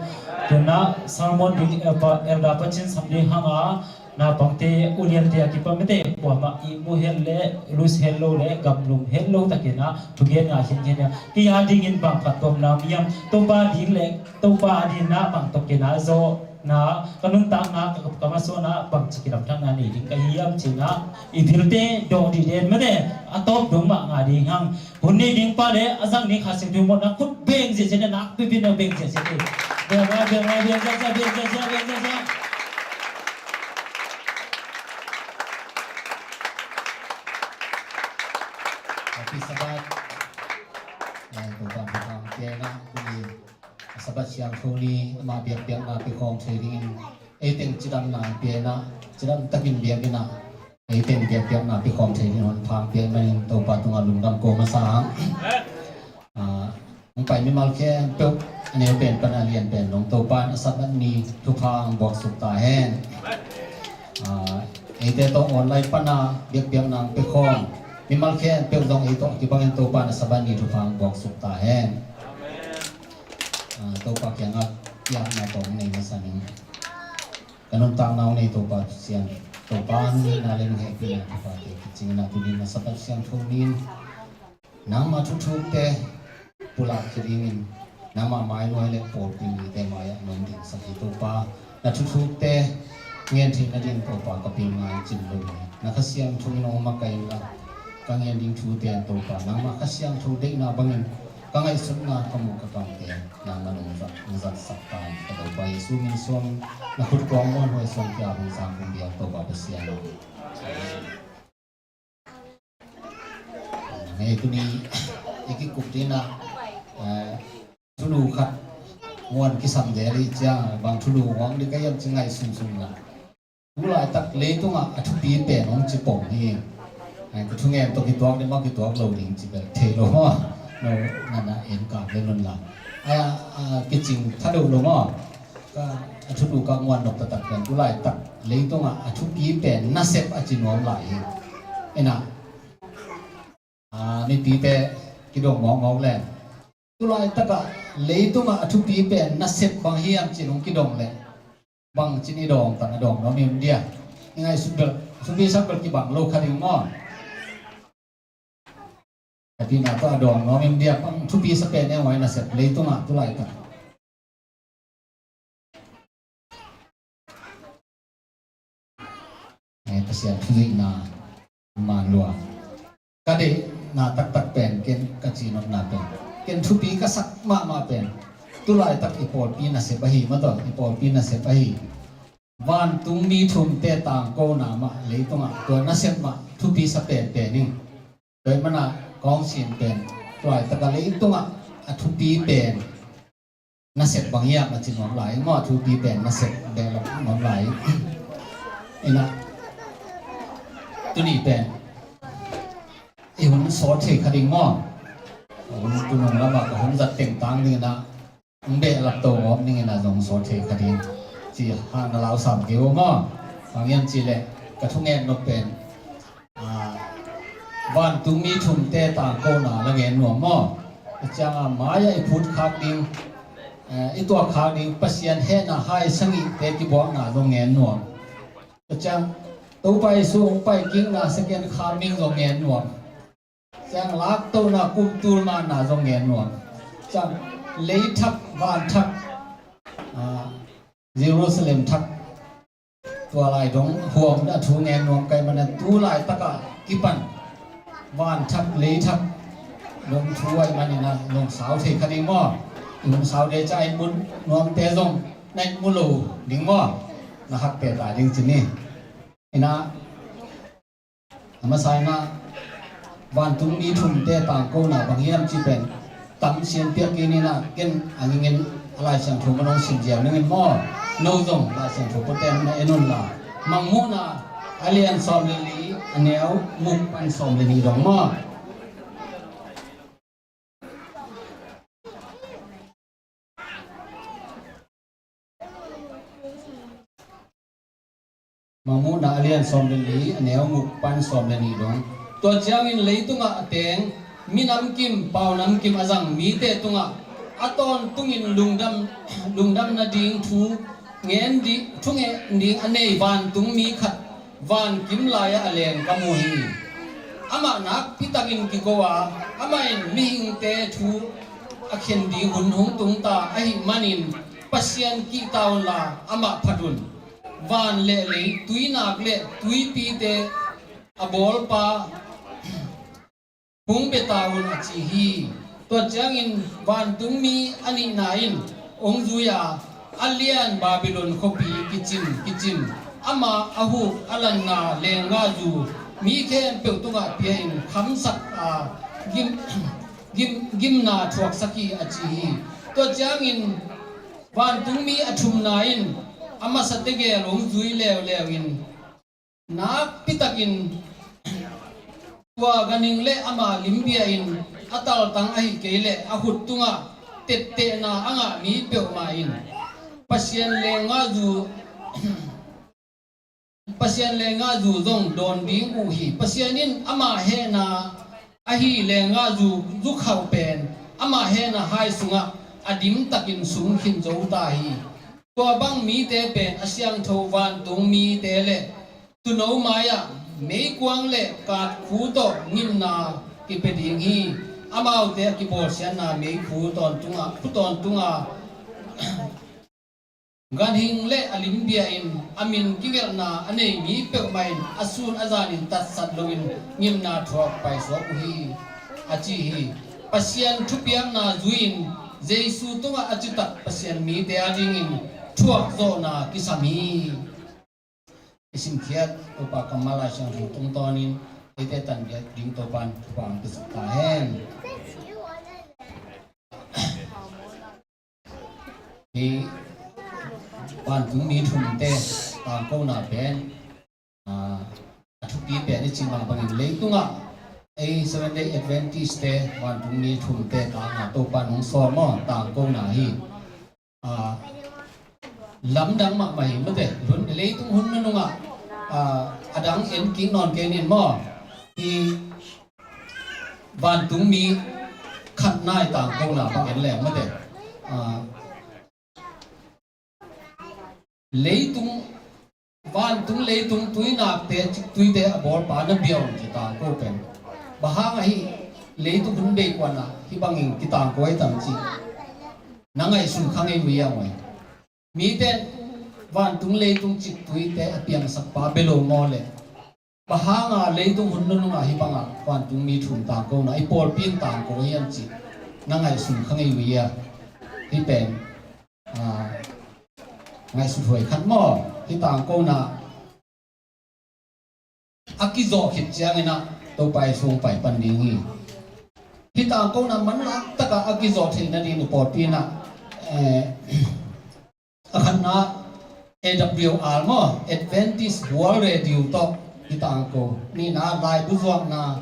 Tu in ah sermon ding Elder Pacin sam ding hang a, naupangte uliante a kipan mite kuamah ihmu het le lus het lo le gamlum het lo takin ah thugen ngah khin khin a, kei a dingin bang phattuamna om hiam? Topa ding le Topa a dingin ah bang tawh ken a zawhna, ka nuntakna, ka, ka masuahna bangci kidamtakna nei ding ka hi hiam ci-in ah i bilte dawh dih den mate a tawp dong mah ngah ding hang. Hun nei ding pa le a zang ding Kha Siangtho mawhna khut beng ziahziah na nakpipi na beng ziahziah ding. Beng a, beng a, beng ziahziah, beng ziahziah, beng ziahziah. Happy Sabbath. Lai Topa hong pia na kuni. A Sabbath siangtho ni amah biakpiakna pia khawm thei dingin ei teng cidamna pia in ah, cidam takin biak in ah, ei teng biakpiakna pia khawm thei dingin honpa pia in manin Topa tungah lungdam ko masa hang. Ah, hong pai mimal khempeuh a neu pen pan a lian pen dong Topa in a Sabbath ni thupha hong buaksuk ta hen. Ah, eite tawh online pan a biakpiakna hong pia khawm mimal khempeuh zong ei tawh kibangin Topa in a Sabbath ni thupha hong buaksuk ta hen. Ah, Topa kiangah biakna tawh nei masa ning. Ka nuntakna uh nei Topa Pasian, Topa nuntakna le nunghehpihna Topa te kicing in ah tuni in a Sabbath siangtho ni in nangmah thuthukte pulak kik dingin nangmah mainuai le pawlpi mite mai-ah nong dingsak hi Topa. Na thuthukte ngen theih nading Topa ka pil ngai cin lo hi. Na Kha Siangtho in hong makaih in la ka ngen ding thute in Topa nangmah Kha Siangtho deihna bangin ka ngaihsutna ka muh ka kamte nangmah nong zat, nong zatsak ta in ka Topa Jesu min suang na khut kuang muanhuai suang kia hong sang kong biak Topa Pasian aw. Hei, tuni i kikup ding ah, eh, thulu khat muan kisam zel hi ciang bang thulu hong ding ka hiam ci ngaihsun sung la. Tu laitak leitungah a thupi pen hong ci pong hi. Ai, ka thungen tawh kituak ding maw kituak lo ding ci bel thei lo maw. No, nana en ka bel nun la. Ai, a, a, kicing tha deuh lo maw. Ka, a thutu ka muan nok taktak pen tu laitak leitungah a thupi pen nasep a ci nuam lai hi. Ina, a, mipite kidong mawkmawk le. Tu laitakah leitungah a thupi pen nasep bang hiam ci nong kidong le. Bangci in i dawng tan a dawng nuam hi dia. I ngaihsut bel thupi sak bel kibang lo kha ding maw. Pina tawh a dawng nuam in biak bang thupi sa pen e, ngawina sep leitungah tulaitak. Pasian thuzuihna man lua. Ka deihna taktak pen ken ka cinopna pen, ken thupi ka sak mahmah pen, tulaitak i pawlpi nasep ahi mataw, i pawlpi nasep ahi. Vantungmi thumte tangkona mah leitungah tua nasep mah thupi sa penpen in. Tua ih manah kawngsin pen, tulaitak a leitungah a thupi pen nasep bang hiam a ci nuam lai maw, a thupi pen nasep behlap nuam lai. Inah tuni pen i hun sawt thei kha ding maw. Hun tunung lamah ka hun zat tengtang ding inah hong behlap to ngawp ning inah zong sawt thei kha ding ci hang na lau sam kei uh maw. Bang hiam cih leh ka thungen nop pen, a, vantungmi thumte tangkona la ngen nuam maw. A cianga mai-ah i phut khak ding, eh, i tuak khak ding Pasian hehna hai sangihte kibuakna zong ngen nuam. A ciang Topa Jesu hong pai kikna second coming zong ngen nuam. Ciang laktona kum tul manna zong ngen nuam. Ciang leithak vanthak, a, Jerusalem thak, tua lai dong huam a thu ngen nuam kei mana, tu laitakah kipan vanthak leithak dong thu ai manina zong sau thei kha ding maw. Zong sau dei ca in mun nuamte zong na in mu lo ding maw. Na hakte ta ding ci ni. Inah a masa inah vantungmi thumte tangkona bang hiam cih pen tam sian piak kei ni inah ken a ngingin a Lai Siangtho mun hong sim ziau ning in maw. No zong Lai Siangtho pawten na en un la, Mangmuhna a lian sawm le li, a neu muk pan sawm le nih dong maw. Mangmuhna a lian sawm le li, a neu muk pan sawm le nih dong. Tua ciangin leitungah a teng minam kim, paunam kim a zang mite tungah a tawntungin lungdam, lungdam nading thu ngen ding, thu ngen ding a nei vantungmi khat vankim lai-ah a leng ka mu hi. Amah nakpitakin kiko a, amah in mihingte thu a khen ding hun hong tung ta ahih manin Pasian kihta unla amah phat un. Van le lei, tuinak le tuipite a bawlpa hong bia ta un a ci hi. Tua ciangin vantungmi a nihna in hong zui a, a lian Babylon khuapi kicim kicim, ama a huk a lanna lenggahzu mi khempeuh tungah pia-in khamsak a, gim, gim, gimna thuaksak hi a ci hi. Tua ciangin vantungmi a thumna in a masa tegel hong zui leuleu in, nakpitakin tua ganhing le ama limbia in a taltang ahih kei leh a khut tungah tettehna a ngah mi peuhmah in Pasian lenggahzu, Pasian lenggahzu zong dawn ding uh hi. Pasian in ama hehna ahi lenggahzu zukhauh pen ama hehna hai sungah a dimtakin sung khin zo ta hi. Tua bang mite pen a siangtho vantung mite le tuuno mai-ah meikuang le katkhu tawh ngimna kipia ding hi. Amaute a kibawlsiatna meikhu tawntunga, khu tawntunga ganhing le a limbia in a min kigelhna a nei mi peuhmah in a sun a zanin tatsat loin ngimna thuak paisuak uh hi, a ci hi. Pasian thupiakna zui-in Jesu tungah a citak Pasian mite adingin thuakzawhna kisam hi. I simkhiat Topa kammal Lai Siangtho tungtawnin eite tanbiak ding Topa in thupha hong pia ta hen. Hih vantungmi thumte tangkona pen, ah, a thupi pen i cih mah bangin leitungah ei Seventh Day Adventist-te vantungmi thumte tangah Topa in hong sawm aw, tangkona hi. Ah, lamdang mahmah hi mate. Hun, leitung hun nunungah, ah, a dang en kik nawn kei nin maw. Hih vantungmi khat nai tangkona bang en leng mate. Ah, leitung, vantung leitung tuinakte, ciktuite a bawlpa na bia un ci tangko pen. Bang hang ahi, leitung hun bei kuanah hih bangin kitangko hi tam cih na ngaihsun kha ngei uh hiam? Mite vantung leitung ciktuite a piangsak pa bia lo maw le, bang hanga leitung hun nunungah hih bangah vantung mi thum tangkona i pawlpi in tangko hiam cih na ngaihsun kha ngei uh hiam? Hih pen a, ngaihsut huai khat maw? Hih tangkona a kizawh khit ciangin ah Topa i sung pai pan ding hi. Hih tangkona manlak takah a kizawh theih nading i pawlpi in ah, eh, a khatna A W R maw, Adventist World Radio tawh hih tangko. Nihna laibu zuakna,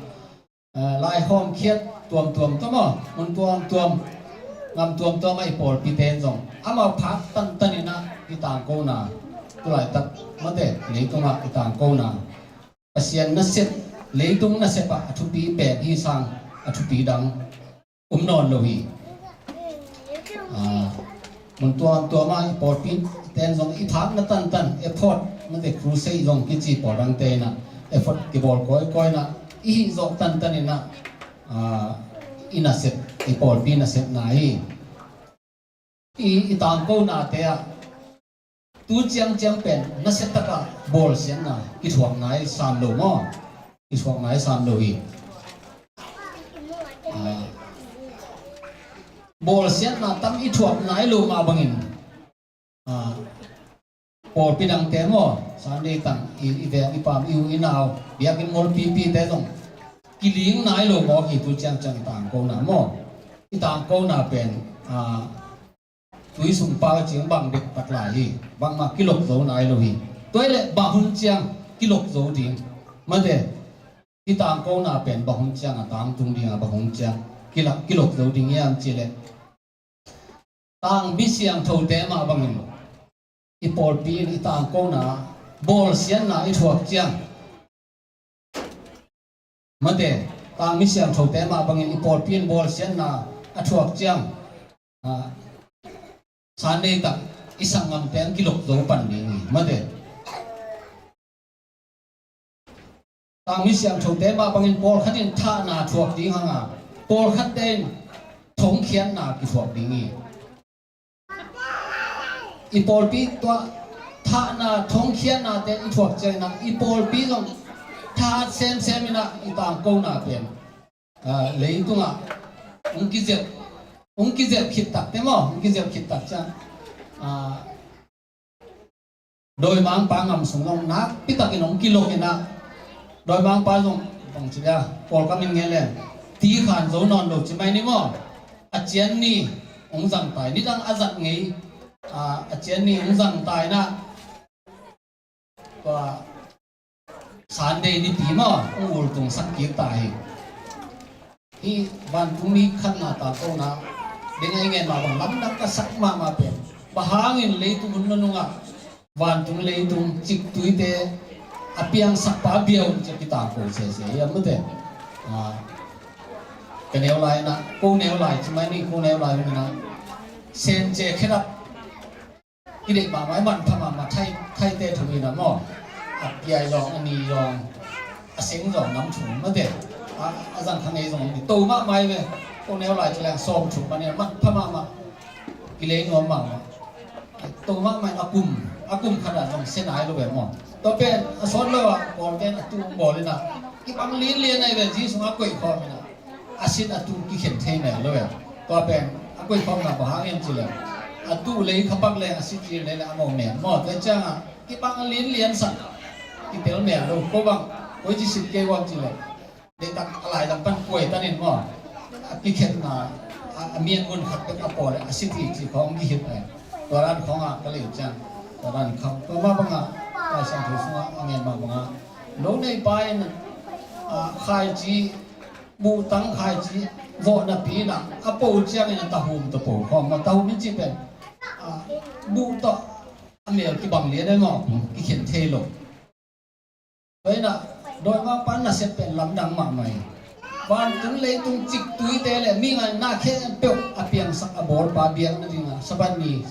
eh, lai hawmkhiat tuamtuam tawh maw, mun tuamtuam, ngam tuamtuam ah i pawlpite in zong amau phak tantan in ah i tangkona, tulaitak mate leitungah i tangkona Pasian nasep, leitung nasep ah a thupi pen hi sang a thupi dang um nawn lo hi. Ah, mun tuamtuam ah i pawlpi ten zong i phakna tantan, effort mate, crusade zong kici pawl dangte in ah effort kibawl kawikawi in ah i hih zawh tantan in ah, ah, i nasep, i pawlpi nasepna hi. I, i tangkonate ah tu ciangciang pen nasia takah bawlsiatna kithuak nai sam lo maw? Kithuak nai sam lo hi. Ah, bawlsiatna tam i thuak nai lo mah bangin, ah, pawlpi dangte maw, Sunday tang i, i veng i pam, i u i nau, biakinn ngolpipite zong kiling nai lo maw hi. Tu ciangciang i tangkona maw, i tangkona pen, ah, tui sung pau ciang bang bek pat lai hi. Bangmah kilok zo nai lo hi. Tua hi leh bang hun ciang kilok zo ding? Mate, i tangkona pen bang hun ciang a tangtung ding a, bang hun ciang kilak, kilok zo ding hiam cih leh, tangmi siangthote mah bangin i pawlpi in i tangkona bawlsiatna i thuak ciang, mate, tangmi siangthote mah bangin i pawlpi in bawlsiatna a thuak ciang, ah, Sunday tak i sanggamte ang kilok zo pan ding hi, mate. Tangmi siangthote mah bangin pawlkhat in thahna thuak ding hanga, pawlkhatte in thongkhiatna kithuak ding hi. I pawlpi tua thahna, thongkhiatnate i thuak ciangin ah i pawlpi zong thahat semsem in ah i tangkona pen, ah, leitungah hong kizep, hong kizep khit takte maw, hong kizep khit tak ciang, ah, dawimangpa ngam sung zong nakpi takin hong kilok in ah, dawimangpa zong bang ci dia, Kawlkam in ngen leng, ti khan zo nawn lo ci mai ni maw. A cian ni hong zang tai, nidang a zat ngei, ah, a cian ni hong zang tai in ah, tua Sunday nipi maw hong ultungsak kik ta hi. Hih vantung mi khatna tangkona ding a i ngen mah bang lamdang ka sak mahmah pen, bang hangin leitung hun nunungah vantung leitung ciktuite a piangsak pa bia un ci a kitangko sese hiam, mate. Ah, ka neu lai in ah, ko neu lai ci mai ni, ko neu lai in ah, Sence khedap i deih mahmah, i manpha mahmah, Thai, Thaite thu in ah maw, a piai zong, a ni zong, a seng zong nam thu, mate. A, a zang kha ngei zong om hi. To mahmah hi ve. Ko neu lai ci leng sawm thu pan in ah manpha mahmah, kilei nuam mahmah. To mahmah in a kum, a kum khat ah zong se nai lo ve maw. Tua pen a sawt lo ah pawlte'n a tu bawl in ah, kibang lianlian ahi ve, zi sungah koih khawm in ah, a sit a tu kikhen thei mel lo ve. Tua pen a koih khawmna bang hang hiam cih leh, a tu lei khapak leng a sit lei leh a mo mel maw. Tua ciangah kibang lianlian sak, kitel mel lo. Ko bang, koici sit kei uh hiam cih leh, deihtak a laizang pan kuai tanin maw, a kikhenna, a, a mian mun khat bek a pawl leh a sit hi ci khawng kihilh leh. Tua dan khawngah ka lei ciang, tua dan khawng, tua mah bangah Lai Siangtho sungah a ngen mah bangah, lo neipa in, ah, khaici, buhtang khaici vawh napi in ah, a po ciangin a tahum tawh po khawng maw. Tahum in cih pen, ah, buh tawh a mel kibang lian e maw, kikhen thei lo. Tua in ah, dawimangpa nasep pen lamdang mahmah hi. Vantung leitung ciktuite leh mi ngaihna khempeuh a piangsak a bawlpa biakna dingah Sabbath ni,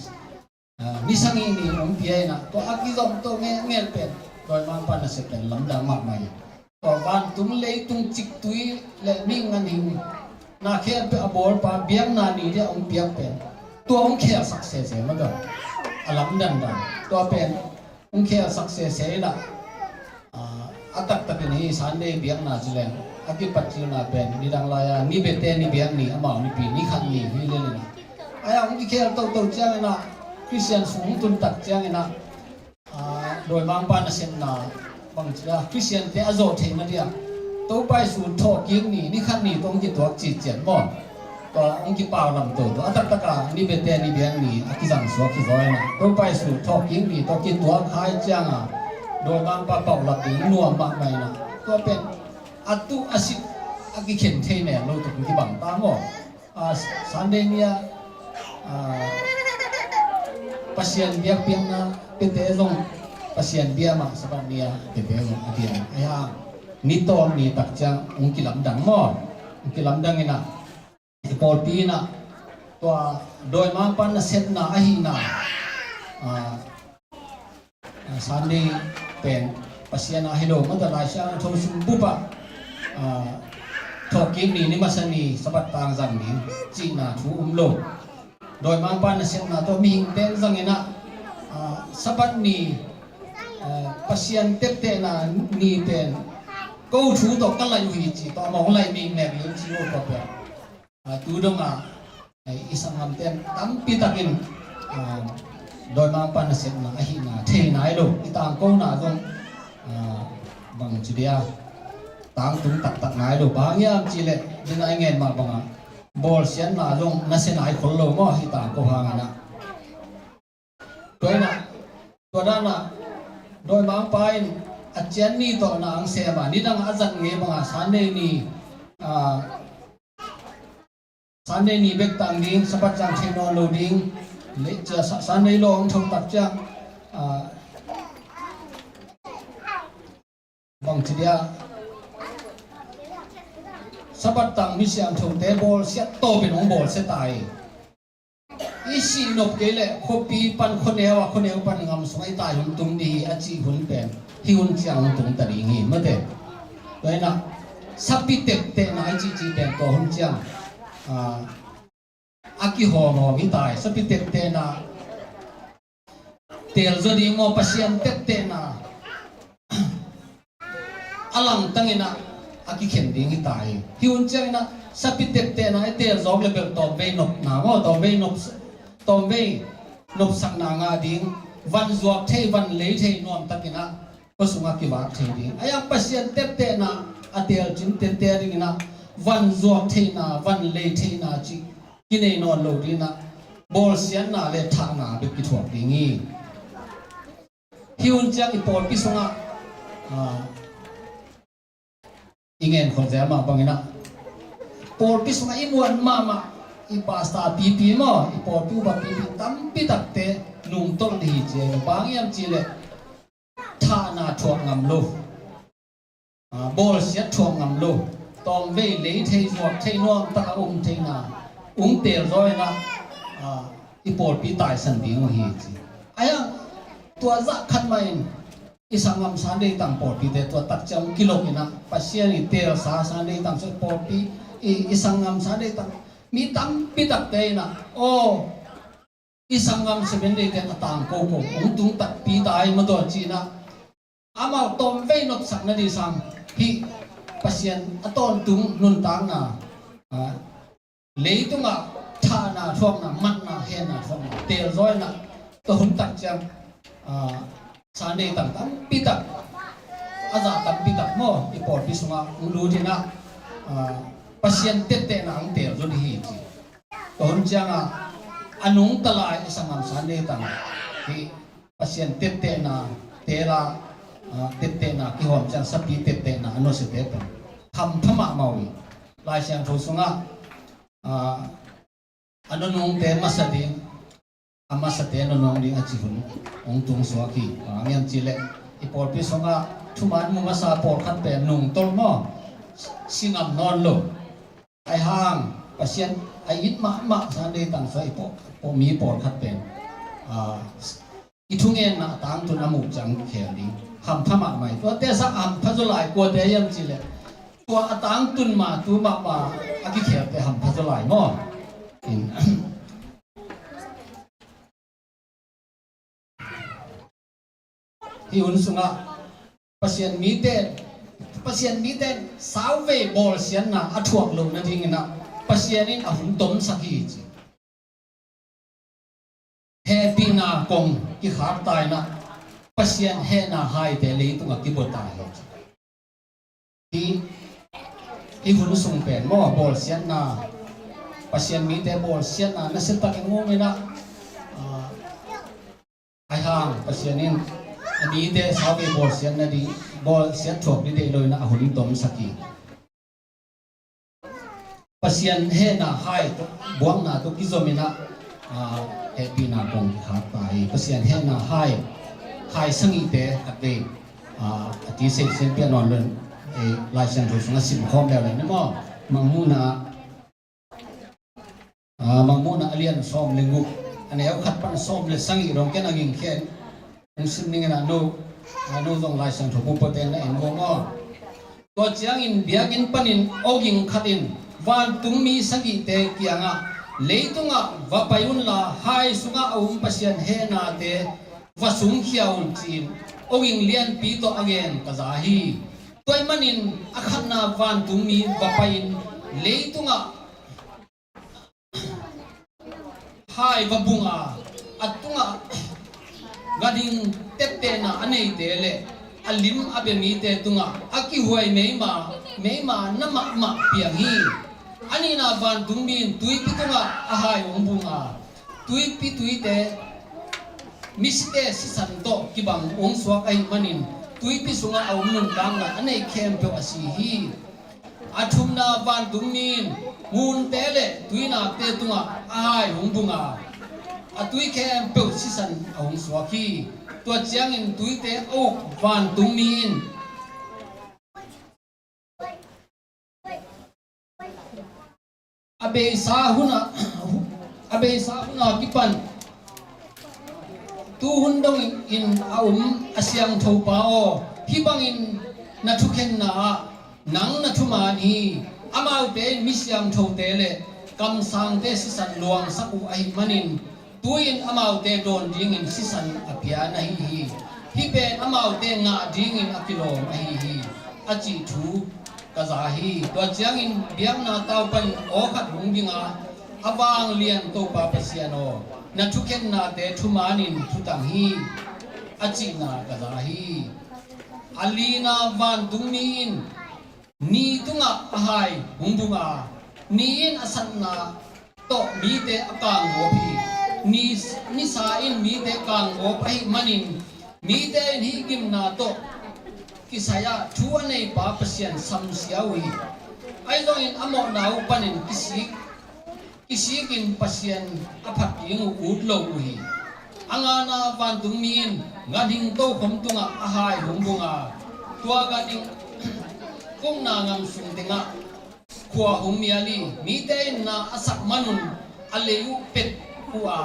ah, ni sagih ni hong pia in ah, tua a kizom to ngelngel pen dawimangpa nasep pen lamdang mahmah hi. Tua van, tung leitung ciktui le mi ngan hing na khempeuh a bawlpa biakna ni dia hong piak pen tua hong khelsak sese mah tawh a lamdang dan tua pen hong khelsak sese inah, a, a taktakin hi Sunday biakna ci leng a kipatcilna pen nidang lai-a ni bete ni biak ni amau nipi ni khat ni hi lel inah. Ai-a hong kikhel toto cianginah Khristian sung hong tuntak cianginah, a, dawimangpa nasepna bangci a Khristiante a zawh theihna dia Topa Jesu thawhkik ni ni khat ni tawh hong kituak cician maw? Tua hong kipau lam toto a taktaka ni bete ni biak ni a kizang suak hi zaw inah Topa Jesu thawhkik ni tawh kituak hai cianga dawimangpa pauhlap ding nuam mahmah inah tua pen a tuh a sit a kikhen thei mek lo tuk hong kibang ta maw? A, Sunday ni-a, a, Pasian biakpiakna pete zong Pasian bia mah Sabbath ni-a pete zong a bia mah. Ai-a ni tawm ni tak ciang hong kilamdang maw? Hong kilamdang inah i pawlpi inah tua dawimangpa nasepna ahihna, a, a, Sunday pen Pasian a hi lo mata Lai Siangtho sung bup ah, a, thawhkik ni ni masa ni Sabbath tangzang ni cihna thu um lo. Dawimangpa nasepna tawh mihing teng zang inah, a, Sabbath ni, a, Pasian teptehna ni pen ko thu tawh ka laih uh hi ci tawh amau hong laih mikmek lo ci lo tawh pen. A, tu dongah, a, i sanggamte tampi takin, a, dawimangpa nasepna ahihna thei nai lo, i tangkona zong, a, bangci dia tangtung taktak nai lo. Bang hang hiam cihleh dina i ngen mah bangah bawlsiatna zong nasia nai khol lo maw, i tangko hang inah. Tua inah, tua danah dawimangpa in a cian ni tawh na ang sem a nidang a zat ngei banga Sunday ni, a, Sunday ni bek tang ding, Sabbath ciang thei nawn lo ding, le cia Sa-, Sunday law ang thong tak ciang, a, bangci dia Sabbath tang misiangthote bawlsiat tawpin hong bawlsia ta hi. I sih nop kei leh khuapi pan khuaneu a, khuaneu pan ngam sungah i tai hun tung dih hi a cih hun pen hih hun ciang hong tung ta ding hi mate. Tua inah sapi teptehna i cihcih pen tua hun ciang, a, a kihawmhawm hi tai. Sapi teptehna telzaw ding maw, Pasian teptehna a langtang inah a kikhen ding hi ta hi. Hih hun ciang inah sapi teptehna i telzawk le bel tawmvei nopna maw, tawmvei nop, tawmvei nopsakna ngah ding, van zuak thei, van lei thei nuamtak inah kua sungah kivak thei ding. Ai-a Pasian teptehna a telcin tepte ding inah van zuak theihna, van lei theihna cih kinei nawn lo ding inah bawlsiatna le thahna bek kithuak ding hi. Hih hun ciang i pawlpi sungah, a, i ngen khol zel mah bang inah pawlpi sungah i muan mahmah i pastor pipi maw, i pawlpi upa pipi tampi takte nungtolh dih hi ci a, bang hiam cihleh thahna thuak ngam lo, a, bawlsiat thuak ngam lo, tawmvei lei thei zuak thei nuamtak a um theihna hong telzaw inah, a, i pawlpi taisan ding uh hi ci. Ai-a tua zah khat mah in i sanggam Sunday tang pawlpite tua tak ciang hong kilok inah Pasian i telsa Sunday tang sung pawlpi i, i sanggam Sunday tang mi tampi takte inah aw i sanggam Seventh Day ten a tangkoko hong tung takpi ta hi maw tua ci inah amau tawmvei nopsak nading sang hih Pasian a tawntung nuntakna, a, leitungah thahna thuakna, matna henna thuakna telzaw inah tua hun tak ciang, a, Sunday tang tampi tak, a zah tampi tak maw i pawlpi sungah hong lut inah, a, Pasian teptehna hong telzaw dih hi ci. Tua hun ciangah a nungta lai i sanggam Sunday tang hih Pasian teptehna tela, a, teptehna kihawm ciang sapi teptehna a nusiate pen hampha mahmah uh hi. Lai Siangtho sungah, a, a nunungte masa ding, a masate nunung ding a cih hun hong tung suak hi. Bang hiam cihleh i pawlpi sungah thuman mu masa pawlkhat pen nungtolh maw, si ngam nawn lo. Ai hang Pasian a it mahmah Sunday tang sung i paw, paw, mi pawlkhat pen, a, i thungenna a tangtun a muh ciang khel ding hampha mahmah hi. Tuate sang hampha zaw lai kuate hiam cihleh tua a tangtun ma tu mahmah a kikhelte hampha zaw lai maw? In. Hih hun sungah Pasian mite, Pasian mite sauvei bawlsiatna a thuak loh nadingin ah Pasian in a hun tomsak hi ci. Hehpihna kong kikhak ta in ah Pasian hehna haite leitungah kibua ta hi ci. Hih, hih hun sung pen maw, bawlsiatna, Pasian mite bawlsiatna nasia takin ngawng in ah, ah, ahi hang Pasian in a mite sauvei bawlsiatna ding, bawlsiat thuak ding deih lo in ah a hun tomsak hi. Pasian hehna hai tawh, buakna tawh kizom in ah, ah, hehpihna kong kikhak ta hi. Pasian hehna hai, hai sagihte a vei, ah, a ti seh sian pia nawn lo in, eh, Lai Siangtho sungah sim khawm leuleu ni maw? Mangmuhna, ah, Mangmuhna a lian sawm le guk, a neu khat pan sawm le sagih dong ken a ging khen. Hong sim ning in ah no, ah, no zong Lai Siangtho pu puate na en ngawng aw. Tua ciangin biakinn panin awging khat in vantungmi sagihte kiangah, "Leitungah va pai unla hai sungah a um Pasian hehnate va sungkhia un," ci-in awging lianpi tawh a gen ka za hi. Tua ahih manin a khatna vantungmi va pai-in leitungah hai va bung a, a tungah ganhing teptehna a neite le a lim a bia mite tungah a kihuai meima, meima na mahmah piang hi. A nihna vantungmi in tuipi tungah a hai hong bung a, tuipi tuite misite sisan tawh kibang hong suak ahih manin tuipi sungah a um nuntakna a nei khempeuh a si hi. A thumna vantungmi in ngunte le tuinakte tungah a hai hong bung a, a tui khempeuh sisan a hong suak hi. Tua ciangin tuite a uk vantungmi in a beisa hunah, a beisa hunah kipan tu hun dongin a um a siangtho pa aw, hih bangin na thukhenna ah nang na thuman hi. Amaute in mi siangthote le kamsangte sisan luangsak uh ahih manin tu-in amaute dawn dingin sisan a pia na hi hi. Hih pen amaute ngah dingin a kilawm ahi hi, a cih thu ka za hi. Tua ciangin biakna tau panin aw khat hong ding a, a vanglian Topa Pasian aw, na thukhennate thumanin thutang hi, a cihna ka za hi. A lina vantungmi in ni tungah a hai hong bung a, ni in a satna tawh mite a kanggawp hi. Ni, nisa in mite kanggawp ahih manin mite in hih gimna tawh kisai-ah thu a neipa Pasian samsia uh hi. Ahi zongin a mawhna uh panin kisik, kisikin Pasian a phat ding uh ut lo uh hi. A ngana vantungmi in ganhing tokhom tungah a hai hong bung a, tua ganhing ukna ngam sung tengah khua hong mial hi. Mite in na a sak manun a lei uh pet uh a,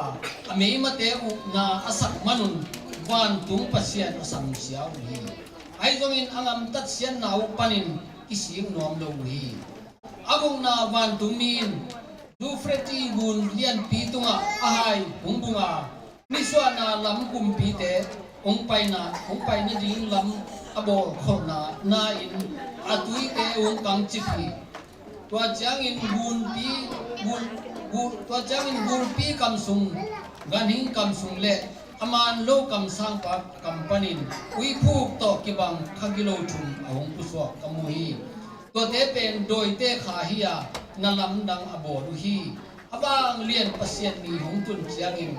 a meimate uh na a sak manun vantung Pasian a samsia uh hi. Ahi zongin a ngamtat siatna uh panin kisik nuam lo uh hi. A gukna vantungmi in Euphrates gun lianpi tungah a hai hong bung a, nisuahna lam kumpite hong paina, hong pai nading lam a bawl kholhna na-in a tuite hong kangcip hi. Tua ciangin gunpi, gun, gun, tua ciangin gulpi kam sung, ganhing kam sung le a man lo kamsangpa kam panin uiphuk tawh kibang kha gilo thum a hong pusuak ka mu hi. Tuate pen dawite kha hi-a na lamdang a bawl uh hi. A vanglian Pasian mi hong tun ciangin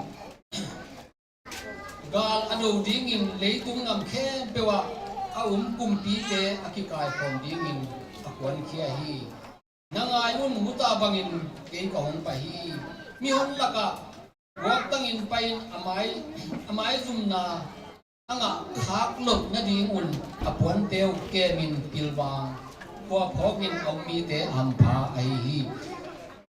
gal a do dingin leitung ngam khempeuh ah a um kumpite a kikaikhawm dingin a kuankhia hi. Na ngai un, mu ta bangin kei ka hong pai hi. Mihon lakah guaktangin pai-in a mai, a maizumna a ngah khak loh nadingun a puante uh kemin pilvang khua phawkin a um mite a hampha ahi hi.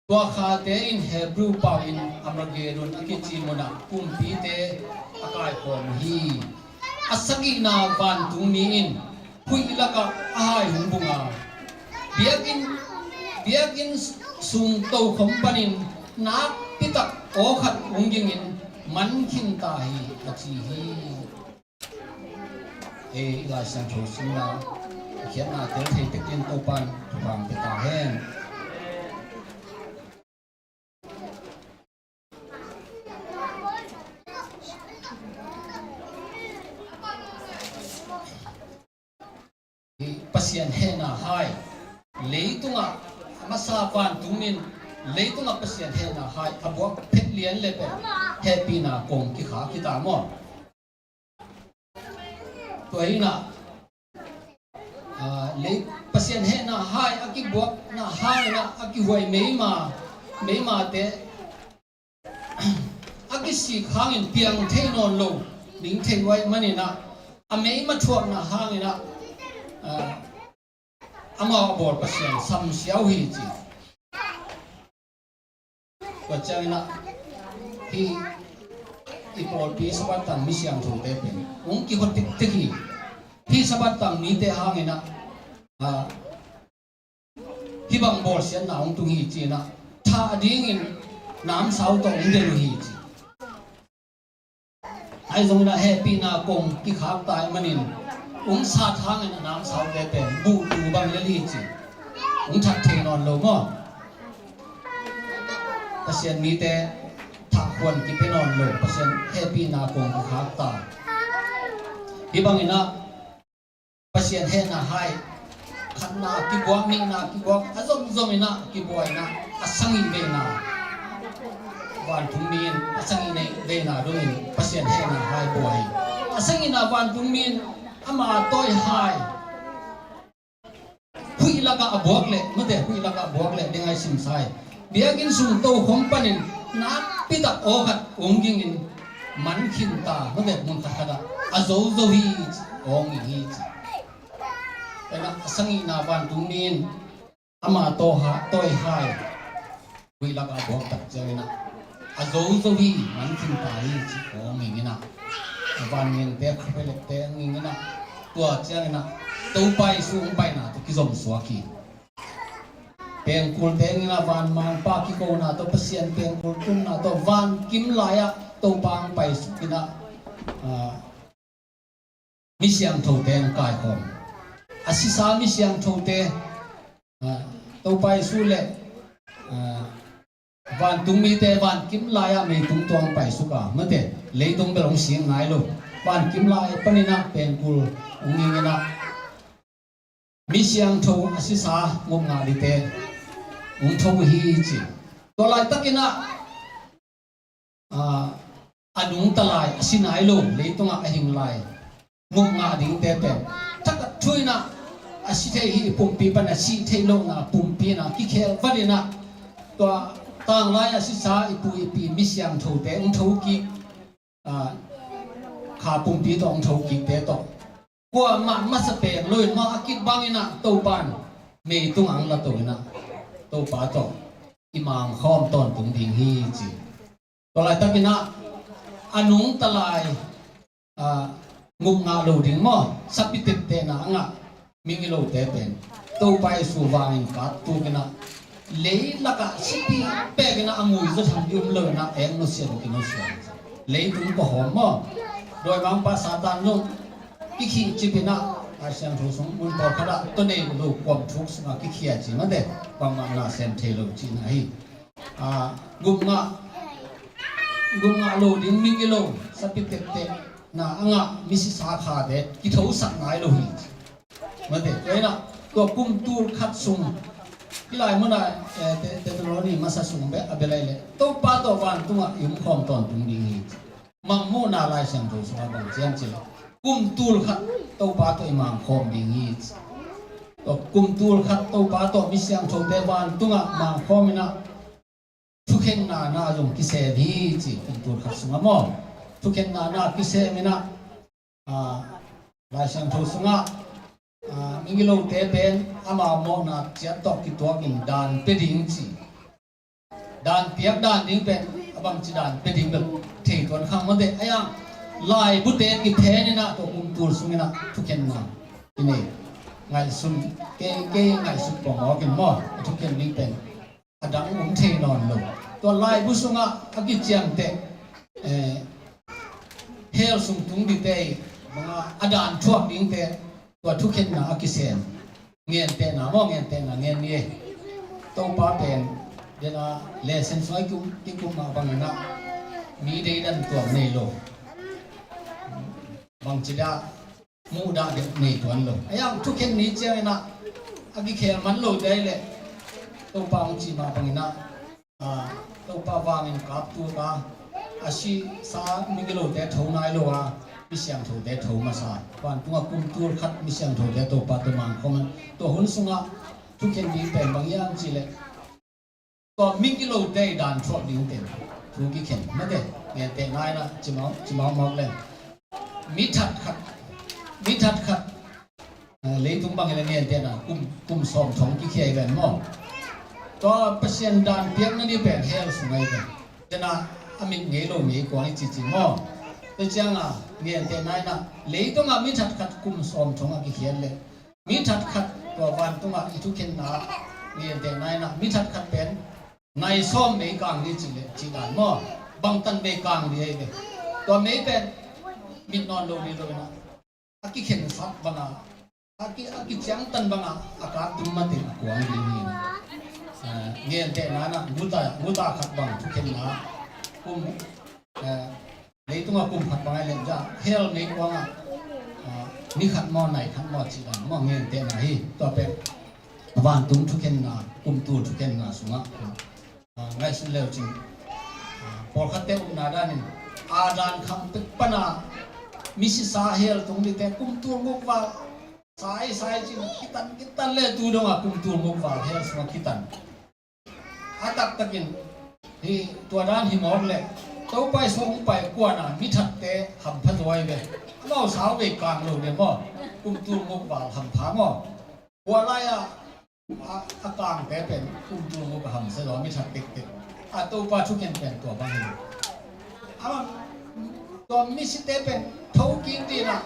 Tua khate in Hebrew pau in Armageddon a kici munah kumpite a kaikhawm uh hi. A sagihna vantungmi in huih lakah a hai hong bung a, Biakinn, biakinn sung tokhom panin nakpitak aw khat hong gingin man khin ta hi, a ci hi. Ei, i Lai Siangtho simna, i khiatna tel thei tekin Topa'n thupha pia ta hen. Pasian hehna hai, leitungah, a masa vantungmi in leitungah Pasian hehna hai a buak phet lian le pen hehpihna kong kikhak hi ta maw? Tua hi in ah, ah, lei, Pasian hehna hai a kibuakna hangin ah a kihuai meima, meimate a kisik hangin piang thei nawn lo ding thei uh ahih manin ah, a meima thuakna hangin ah, ah, amau a bawl Pasian samsia uh hi ci. Tua ciangin ah, hih i pawlpi Sabbath tang mi siangthote pen hong kihua tiktik hi. Hih Sabbath tang mite hangin ah, ah, hih bang bawlsiatna hong tung hi ci-in ah, thah dingin namsau tawh hong del uh hi ci. Ahi zongin ah hehpihna kong kikhak ta ahih manin, hong sat hangin a namsaute pen buhtu bang lel hi ci. Hong that thei nawn lo maw? Pasian mite thah khuan kipia nawn lo, Pasian hehpihna kong kikhak ta. Hih bangin ah, Pasian hehna hai, khatna kibuak, nihna kibuak, a zomzom in ah kibuai in ah, a sagih veina, vantungmi in a sagih veina dongin Pasian hehna hai buai. A sagihna vantungmi in ama tawi hai, huih lakah a buak leh, mate, huih lakah a buak leh, ding ai simsai. Biakinn sung tokhom panin nakpitak aw khat hong gingin man khin ta, mate, mun khat khatah a zo zo hi ci, hong ging hi ci. Tua in ah a sagihna vantungmi in ama tawi hai, tawi hai huih lakah a buak tak ciangin ah, a zo zo hi, man khin ta hi ci, hong ging in ah, a vangengte, khabehlekte hong ging in ah, tua ciangin ah Topa Jesu hong paina tawh kizom suak hi. Pengkulte hong ging in ah, vanmangpa kikona tawh, Pasian pengkul tunna tawh, van kim lai-ah Topa hong paisuk in ah, ah, mi siangthote hong kaikhawm. A sisa mi siangthote, ah, Topa Jesu le, ah, vantungmite, van kim lai-ah meitung tawh hong paisuk a, mate, leitung bel hong sing nai lo. Van kim lai panin ah pengkul hong ging in ah, mi siangtho a sisa ngop ngah dingte hong tho uh hi ci. Tua laitakin ah, ah, a nungta lai, a si nai lo, leitungah a hing lai, ngop ngah dingte pen thakhat thu in ah, a si thei hi pumpi pan a si thei lohna pumpi in ah kikhel vat in ah, tua tanglai a sisa i pu i pi mi siangthote hong tho kik, ah, kha pumpi tawh hong tho kikte tawh, kuamah masa peng lo in, amau a kibang in ah Topa in meitung ah hong la to in ah, Topa tawh i mangkhawm tawntung ding hi ci. Tua laitakin ah, a nungta lai, ah, nguk ngah lo ding maw, sapi teptehna a ngah migilote pen Topa Jesu vangin kattukin ah, leilakah sipi pek in ah a ngui zaw tham ding om lo in ah, eng nusia lo, kinusia. Leitung pawhawm maw, dawimangpa Satan zong kikhih cip in ah, Lai Siangtho sung mun pawlkhat ah, tua nei lo kuam thuk sungah kikhia ci, mate, bangmah na sem thei lo cihna hi. Ah, gupngah, gupngah lo ding migilo, sapi teptehna a ngah misisa khate kithosak nai lo hi. Mate, tua in ah, tua kum tul khat sung, hih lai munah, eh, Te-, Thessaloni masa sung bek a bia lai leh, Topa tawh vantungah i omkhawm tawntung ding hi. Mangmuhna Lai Siangtho sungah bang ci hiam cih leh, kum tul khat Topa tawh i mangkhawm ding hi ci. Tua kum tul khat Topa tawh mi siangthote vantungah mangkhawm in ah, thukhenna na zong kisem hi ci, kum tul khat sungah maw. Thukhenna na kisem in ah, ah, Lai Siangtho sungah, ah, migilote pen amau mawhna ciat tawh kituakin dan pia ding ci. Dan piak dan ding pen a bangci dan pia ding bel thei tuan khang mate. Ahi hang laibute kiphen in ah, tua kum tul sung in ah thukhenna i nei. ngaihsun, kei, kei ngaihsun pawng awk in maw, a thukhen ding pen a dang um thei nawn lo. Tua laibu sungah a kiciamteh, eh, hell sung tung dingte, bangah a daan thuak dingte, tua thukhenna a kisem. Gentehna maw, gentehna gen ni e. Topa pen dena lesson sung i kum, i kum mah bangin ah mi deidan tuam nei lo. Bangci dah muhdah deuh nei tuan lo. A yang thukhen ni ciangin ah a kikhel man lo dei leh Topa hong ci mah bangin ah, ah, Topa vangin kap tuk a, a sisa migilote tho nai lo a, mi siangthote tho masa. Vantungah kum tul khat mi siangthote Topa tawh mangkhawm a, tua hun sungah thukhen ding pen bang hiam cih leh tua migilote i daan thuak ding pen thu kikhen mate. Gentehna in ah cimau, cimau mawk leng mi that khat, mi that khat, eh, leitung bangin ah gentehna kum, kum sawm thong kikhia hi ven maw. Tua Pasian daan piakna ni pen hell sung ahi ven. Dena a mit ngei lo ngei kuang i cici maw. Tua ciangah gentehna in ah leitungah mi that khat kum sawm thong a kikhiat leh mi that khat tua vantungah i thukhenna, gentehna in ah mi that khat pen nai sawm mei kang ding cih leh cih dan maw. Bangtan mei kang ding ahi ve. Tua mei pen mit nawn lo ding lo in ah a kikhensat bangah, a ki, a kiciangtan bangah a kap tum mateng a kuang ding hi. Ah, gentehna in ah guta, guta khat bang thukhenna kum, eh, leitungah kum khat bang ahi leh zah hell mei kuangah, ah, ni khat maw, nai khat maw cih dan maw, gentehna hi. Tua pen vantung thukhenna, kum tul thukhenna sungah, ah, ngaihsun leu cin, ah, pawlkhatte upna danin Adam kham pek pana misisa hell tung dingte kum tul guk val sai sai cin kitan kitan le tu dongah kum tul guk val hell sungah kitan. A taktakin hi tua dan hi mawk leh Topa i sung pai kuana mi thatte hampha zaw hi ve. Amau sau vei kang lo ne maw. Kum tul guk val hampha maw. Kua lai-ah a, a kangte pen kum tul guk a hamsia zaw mi that tektek. A Topa thukhen pen tua bang hi. Amah tua misite pen thokik dingin ah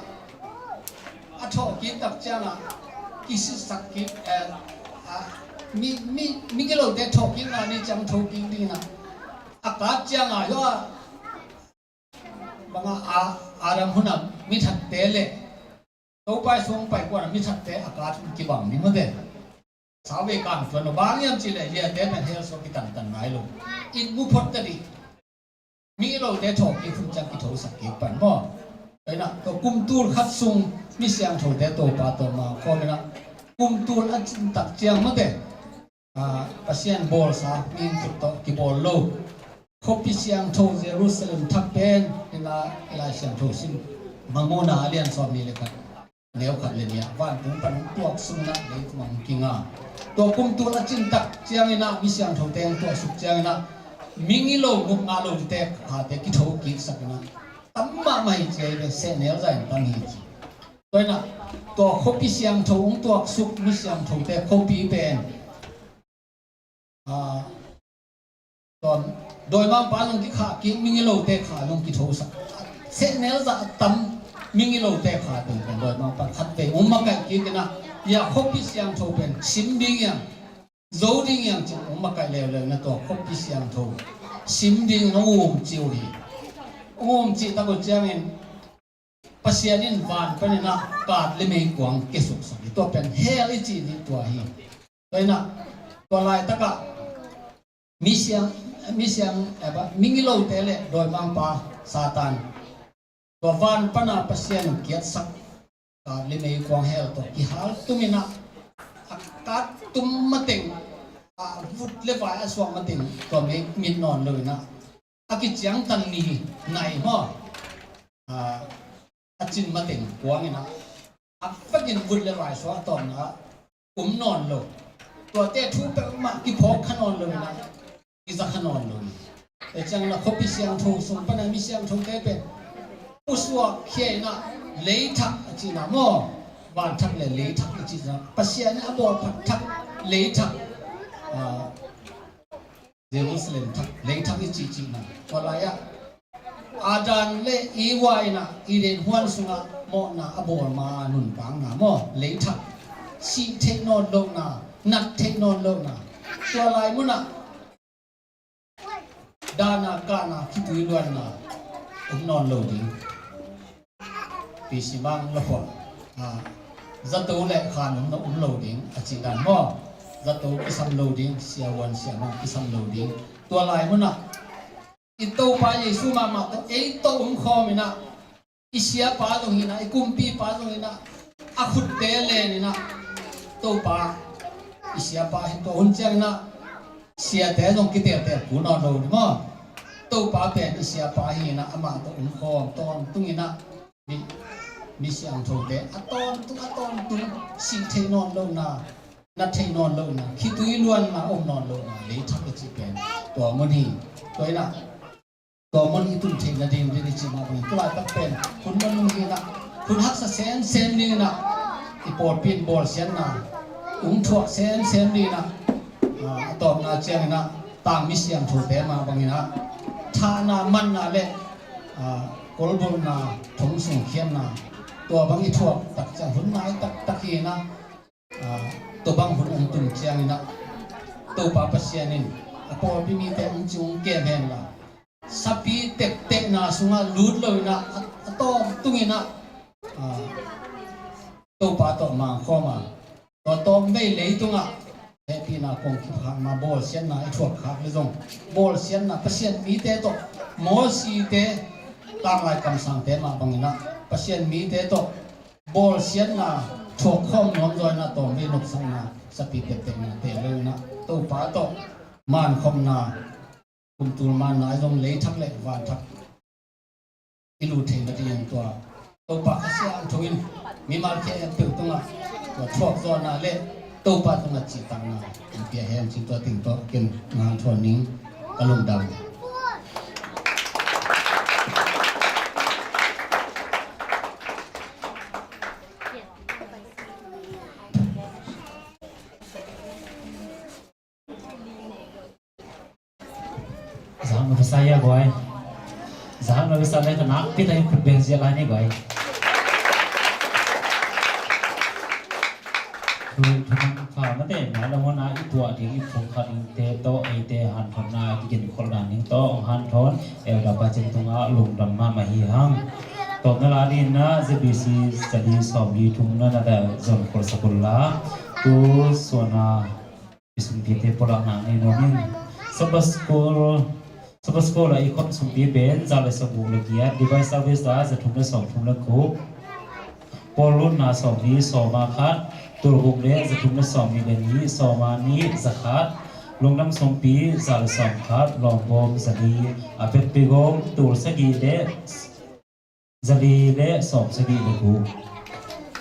a thawhkik tak ciangah kisitsak kik, eh, ah, mi, mi, migilote thawhkikna ni ciang thokik dingin ah a kap ciangah hua bangah a, Adam hunah mi thatte le Topa i sung pai kuana mi thatte a kap kibang ni mate. Sau vei kang suan lo bang hiam cih leh liate pen hell sung kitantan nai lo. In mu phot ta dih. Migilote thawhkik hun ciang kithosak kik pan maw. Tua in ah tua kum tul khat sung mi siangthote Topa tawh mangkhawm in ah kum tul a cin tak ciang mate, ah, Pasian bawlsa mihing khut tawh kibawl lo khuapi siangtho Jerusalem thak pen in ah i Lai Siangtho sim Mangmuhna a lian sawm nih le khat, neu khat le nih ah vantung pan hong tuaksuk in ah leitung ah hong kinga. Tua kum tul a cin tak ciangin ah mi siangthote hong tuaksuk ciangin ah migilo guk ngah lote khate kitho kiksak in ah tam mahmah hi ci hi ve, sehnel zah in tam hi ci. Tua in ah tua khuapi siangtho hong tuaksuk mi siangthote khuapi pen, ah, tua dawimangpa nung kikhah kik migilote kha nung kithosak. Sehnel zah a tam migilote kha pen dawimangpa khat vei hong makaih kik in ah, ya khuapi siangtho pen sim ding hiam, zo ding hiam cih hong makaih leuleu in ah tua khuapi siangtho sim dingin hong umcih uh hi. Hong umcih tak uh ciangin Pasian in van panin ah kaat le meikuang kiasuksak hi. Tua pen hell i cih nih tua hi. Tua in ah tua laitakah misiang, misiang, eh, ba, migilote le dawimangpa Satan tua van pana Pasian in kiatsak kaat le meikuang hell tawh kihal tum in ah a kaat tum mateng, a vut le vai a suak mateng tua mei mit nawn lo in ah a kiciangtan ni nai maw. Ah, a cin mateng kuang in ah a vekin vut le vai suak tawmna um nawn lo. Tuate thu peuhmah kiphawk kha nawn lo in ah kiza kha nawn lo in. Tua ciangin ah khuapi siangtho sung pana mi siangthote pen pusuak khia in ah leithak a cihna maw, vanthak le leithak a cihna, Pasian in a bawlphat thak leithak, ah, Jerusalem thak, leithak i cihcihna. Tua lai-ah Adam le Eva in ah Eden huan sungah mawhna a bawl ma nuntakna maw, leithak. sih theih nawn lohna, nat theih nawn lohna, tua lai munah dahna kahna khitui luanna om nawn lo ding. Pi Simang la phuah, a, zato le khan om, om lo ding a cih dan maw? Zato kisam lo ding, siavuan siamang kisam lo ding. Tua lai munah i Topa Jesu mahmah tawh ei tawh om khawm inah, i siapa zong hinah, i kumpipa zong hinah, a khutte len inah, Topa i siapa hi, tua hun ciang inah siate zong kiteltel kul nawn lo ni maw? Topa pen i siapa hi inah, amah tawh om khawm tawntung inah, mi, mi siangthote a tawntung, a tawntung, sih theih nawn lohna, nat theih nawn lohna, khitui luanna om nawn lohna lei thak i cih pen tua mun hi. Tua inah tua mun i tun theih nading ding i cih mah bangin, tulaitak pen hun manung hi inah, hun haksa semsem ding inah, i pawlpi in bawlsiatna ung thuak semsem ding inah, a, a tawpna ciang inah tangmi siangthote mah bang inah thahna, manna le, a, kolbulhna, thong sung khiatna, tua bang i thuak tak ciang hun nai taktak hi inah, a, tua bang hun ong tun ciang inah Topa Pasian in a pawlpi mite ong ci ung kem hen la, sapi teptehna sungah lut lo inah, a, a tawngtung inah, a, Topa tawh mangkhawm a, tua tawmvei leitungah hehpihna kong kiphakna, bawlsiatna i thuak khak le zong, bawlsiatna Pasian mite tawh, Mosite, tanglai kamsangte mah bang inah Pasian mite tawh bawlsiatna thuak khawm nuam zaw inah, tawmvei nopsakna, sapi teptehna teh lo inah Topa tawh mankhopna, kumtul manna i zong lei thak le van thak i lut theih nadingin tua Topa Kha Siangtho in mimal khempeuh tungah tua thuak zawhna le Topa tungah cihtakna in pia hen cih tua ting tawh ken ngan thuan ning, ka lungdam. Zahna pisa ia guai. Zahna pisa le ka nakpi takin khut beng zia lai ni guai. Thu, thu nang kha mate, mailam hun a i tuah ding, i phungkhat dingte tawh eite hanthawnna i kigenkholh dan ding tawh hong hanthawn Elder Pa Cin tungah lungdam mahmah hi hang. Tawpna la dingin ah Z B C zali sawmli thum na na da zon kholsak un la, tu suan a i sumpite pulakna nei nuam ing. Sabbath School, Sabbath School ah i khon sumpi pen za le saguk le giat, Divine Service ah za thum le sawm thum le guk, pawl lutna sawmli sawma khat, tul guk le za thum le sawmnih le nih, sawma nih za khat, lungdam sumpi za le sawm khat, lawmbawm za li, a pekpi gawm tul sagih le za li le sawm sagih le guk.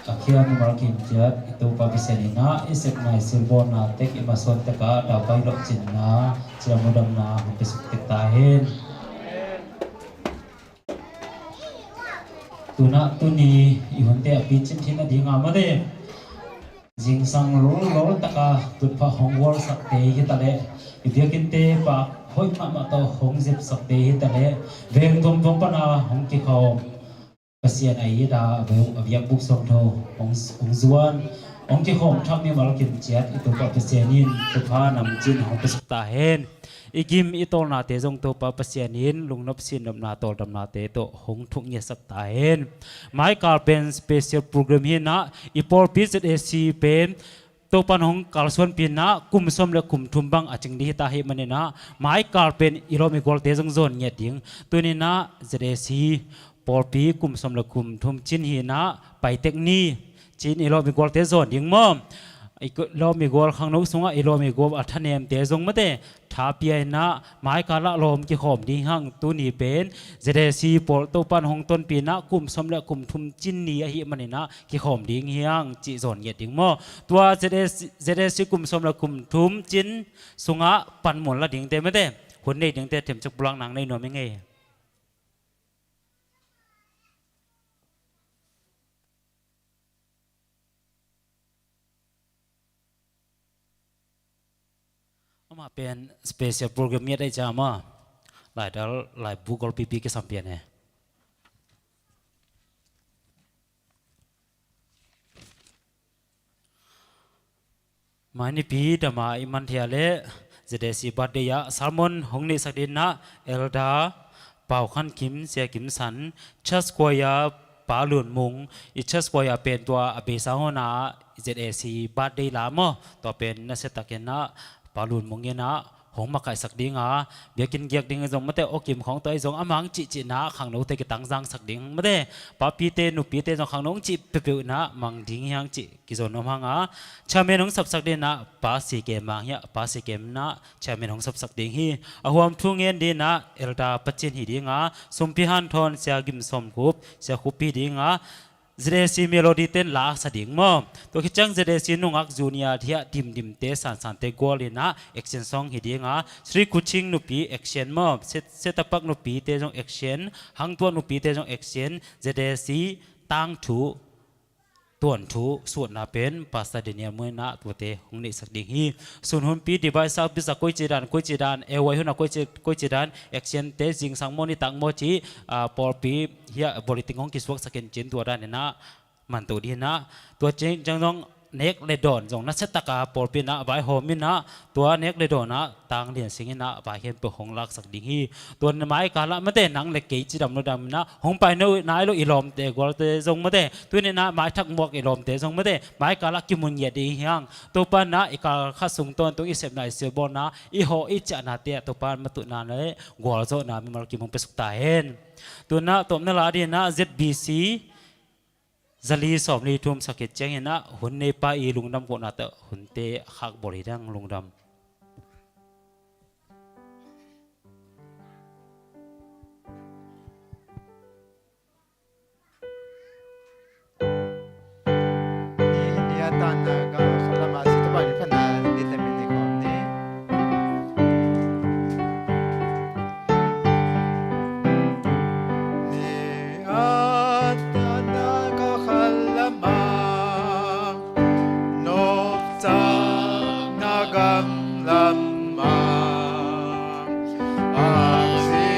A khia mimal kim ciat i Topa Pasian in ah i sepna i silbawlna tek i masuan tek ah daupai lawhcinna ciamudamna hong piasuk tek ta hen. Tunah tuni i hunte a picin thina ding a mate. Zingsang lawltakin tutphah hong gualsakte hi taleh, i biakinnte pak hoih mahmah tawh hong zepsakte hi taleh, veng tuamtuam pana hong kikhawm Pasian a it a, a biakbuk suangtho hong, hong zuan, hong kikhawm thak mimal kim ciat i Topa Pasian in thupha namcin hong piasak ta hen. I gim i tawlnate zong Topa Pasian in lungnop sinnopna tawldamnate tawh hong thuk ngiatsak ta hen. Mai kal pen special program hi inah, i pawlpi Z A C pen Topa in hong kalsuanpih inah kum sawm le kum thum bang a cing ding hi ta ahih manin ah, mai kal pen i lawm i gualte zong zawn ngiat ding. Tuni inah Z A C pawlpi kum sawm le kum thum cin hi inah, paitek ni ci-in i lawm i gualte zawn ding maw? I lawm i gual khangno sungah i lawm i gual a thanemte zong mate tha pia inah, mai kal ah lawm kikhawm ding hang. Tuni pen Z A C pawl Topa in hong tonpih inah kum sawm le kum thum cin ni ahih manin ah kikhawm ding hi hang cih zawn ngiat ding maw? Tua Z A C, Z A C kum sawm le kum thum cin sungah panmun la dingte mate, hun nei dingte themcik pulak nang nei nuam ing ei. Amah pen special program ngiat ei ciang amah laidal laibu golpipi kisam pian e. Mai nipi dama i man thei a leh Z A C birthday ah sermon hong neihsak dingin ah Elder Pau Khan Kim, Sia Kim San, Church Choir Pa Lun Mung, i Church Choir pen tua a beisa hun ah Z A C birthday la maw, tua pen nasia takin ah Pa Lun Mung in ah hong makaihsak ding a, biakinn giak ding zong mate, aw kim khawng tawh ahi zong a mang cihcihna khangnote kitangzangsak ding mate, papite nupite zong khangno hong cih peuhpeuh in ah mang ding hi hang cih kizon om hang a, chairman hong sapsak dingin ah Pa Sikem mang hi a, Pa Sikem in ah chairman hong sapsak ding hi. A huam thu ngen dingin ah Elder Pa Cin hi ding a, sumpi hanthawn Sia Gim Sawm Khup, Sia Khup hi ding a, Z A C melody ten laksa ding maw. Tua khit ciang Z A C nungak junior thiah dimdimte sansante gual in ah action song hi ding a, Sri Kuching nupi action maw, Set-, Setapak nupite zong action, Hangtuah nupite zong action, Z A C tangthu, tuanthu sutna pen Pastor Daniel Muin ah tuate hong neihsak ding hi. Sun hunpi divide sa bisa koici dan, koici dan, A Y hun ah koici, koici dan, action te zingsang maw nitak maw ci, ah, pawlpi hiah politics hong kisuaksak in cin tua dan in ah manto dingin ah, tua ciang zong nek le dawn zong nasia taka pawlpi in ah vaihawm in ah, tua nek le dawn ah Tang Lian Sing in ah vai khempeuh hong laksak ding hi. Tua mai kalah mate nang le kei cidam lo dam in ah hong pai nai lo i lawmte gualte zong mate, tuni in ah mai thak muak i lawmte zong mate, mai kalah kimun ngiat ding hi hang. Topa in ah i kal khat sung tawntung i sepna i silbawlna i hawh i ciahnate ah Topa in matuhna le gualzawhna mimal kim hong piasuk ta hen. Tu in ah tawpna la dingin ah Z B C zali sawmli thum sak khit ciangin ah hun neipa i lungdam kohna tawh hunte khak bawl hi ding, lungdam. Ni a tana ka khan lama, nopcakna gam lama, a si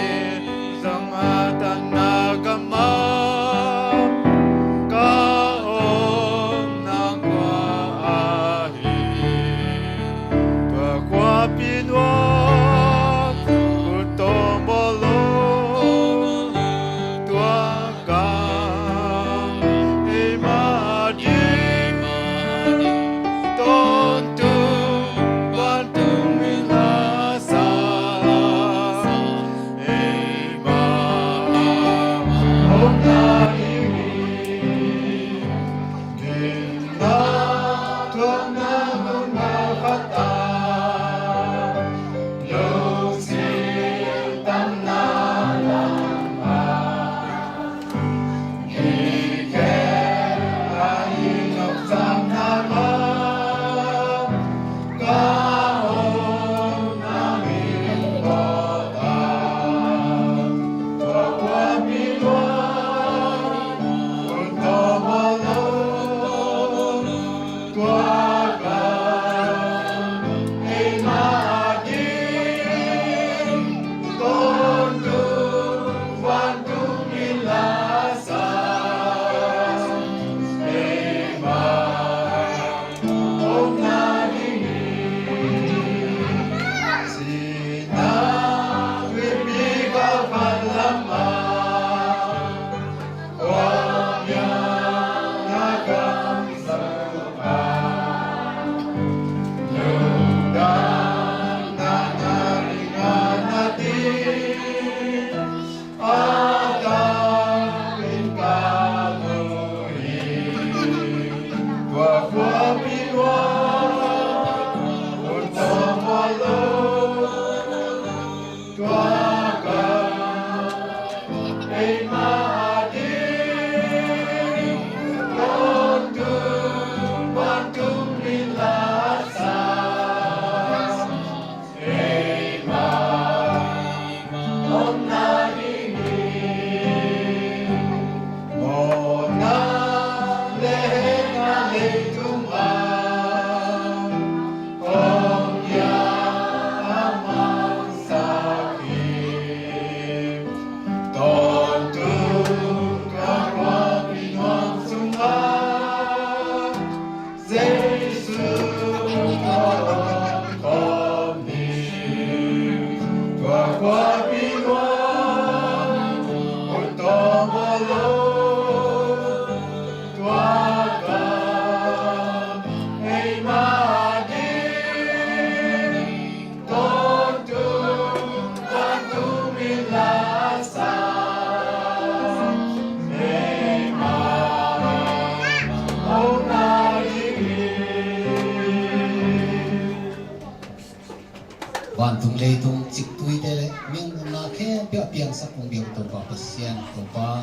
zong a tana gama, ka omna kua ahi. Tua khuapi nuam khut tawng bawl lo, tua gam eima ding, tawntung vantung mi la sa, eima omna ding hi. Vantung leitung ciktuite le mihonna khempeuh a piangsak kong biak Topa Pasian, Topa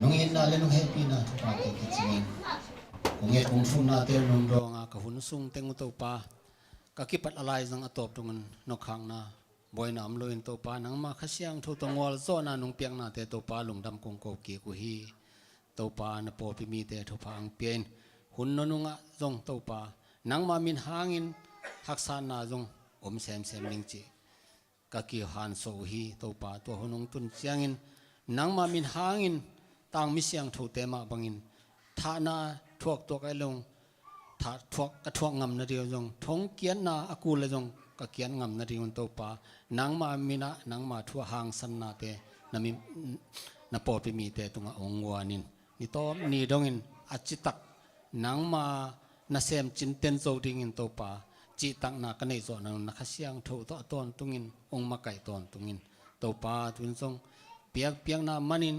nong itna le nong hehpihna thuphate kicingin kong et kong thumnate nong dawnga ka hun sung teng uh Topa, ka kipat a laizang a tawp dongin nokkhakna buaina om loin Topa, nangma Kha Siangtho tawh ngualzawhna nong piaknate Topa lungdam kong ko kik uh hi. Topa na pawlpi mite thupha ang pia in, hun nunungah zong Topa nangma min hangin haksatna zong om semsem ning cih ka kihansuah uh hi. Topa tua hun hong tun ciangin nangma min hangin tangmi siangthote mah bangin thahna thuak tuak ai lung thah thuak ka thuak ngam nading zong, thong kiatna a kul le zong ka kiat ngam nadingun Topa nangma minah nangma thu a hangsannate na, mi, na pawlpi mite tungah hong nguanin ni tawp ni dongin a citak nangma nasem cinten zo dingin Topa cihtakna ka neih zawh nanun na Kha Siangtho tawh a tawntungin hong makaih tawntungin Topa tun zong piakpiakna manin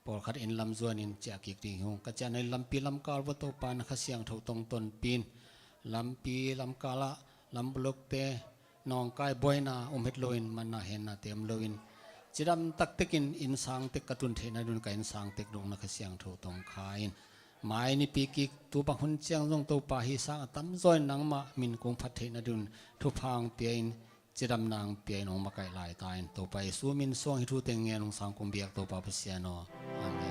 pawlkhat in lam zuanin ciah kik ding hi ung. Ka ciahna in lampi lamkal vua Topa na Kha Siangtho tong tonpin lampi lamkalah lam bulukte nawngkai buaina om het loin manna hennate om loin cidam taktekin innsang tek ka tun theih nadun ka innsang tek dong na Kha Siangtho tong kha in mai nipi kik tu bang hun ciang zong Topa hi sang a tamzaw in nangmah min kong phat theih nadun thupha ang pia in cidamna ang pia in hong makaih lai ta in Topa Jesu min suang hi thu teng ngen hong sang kong biak Topa Pasian aw. Amen.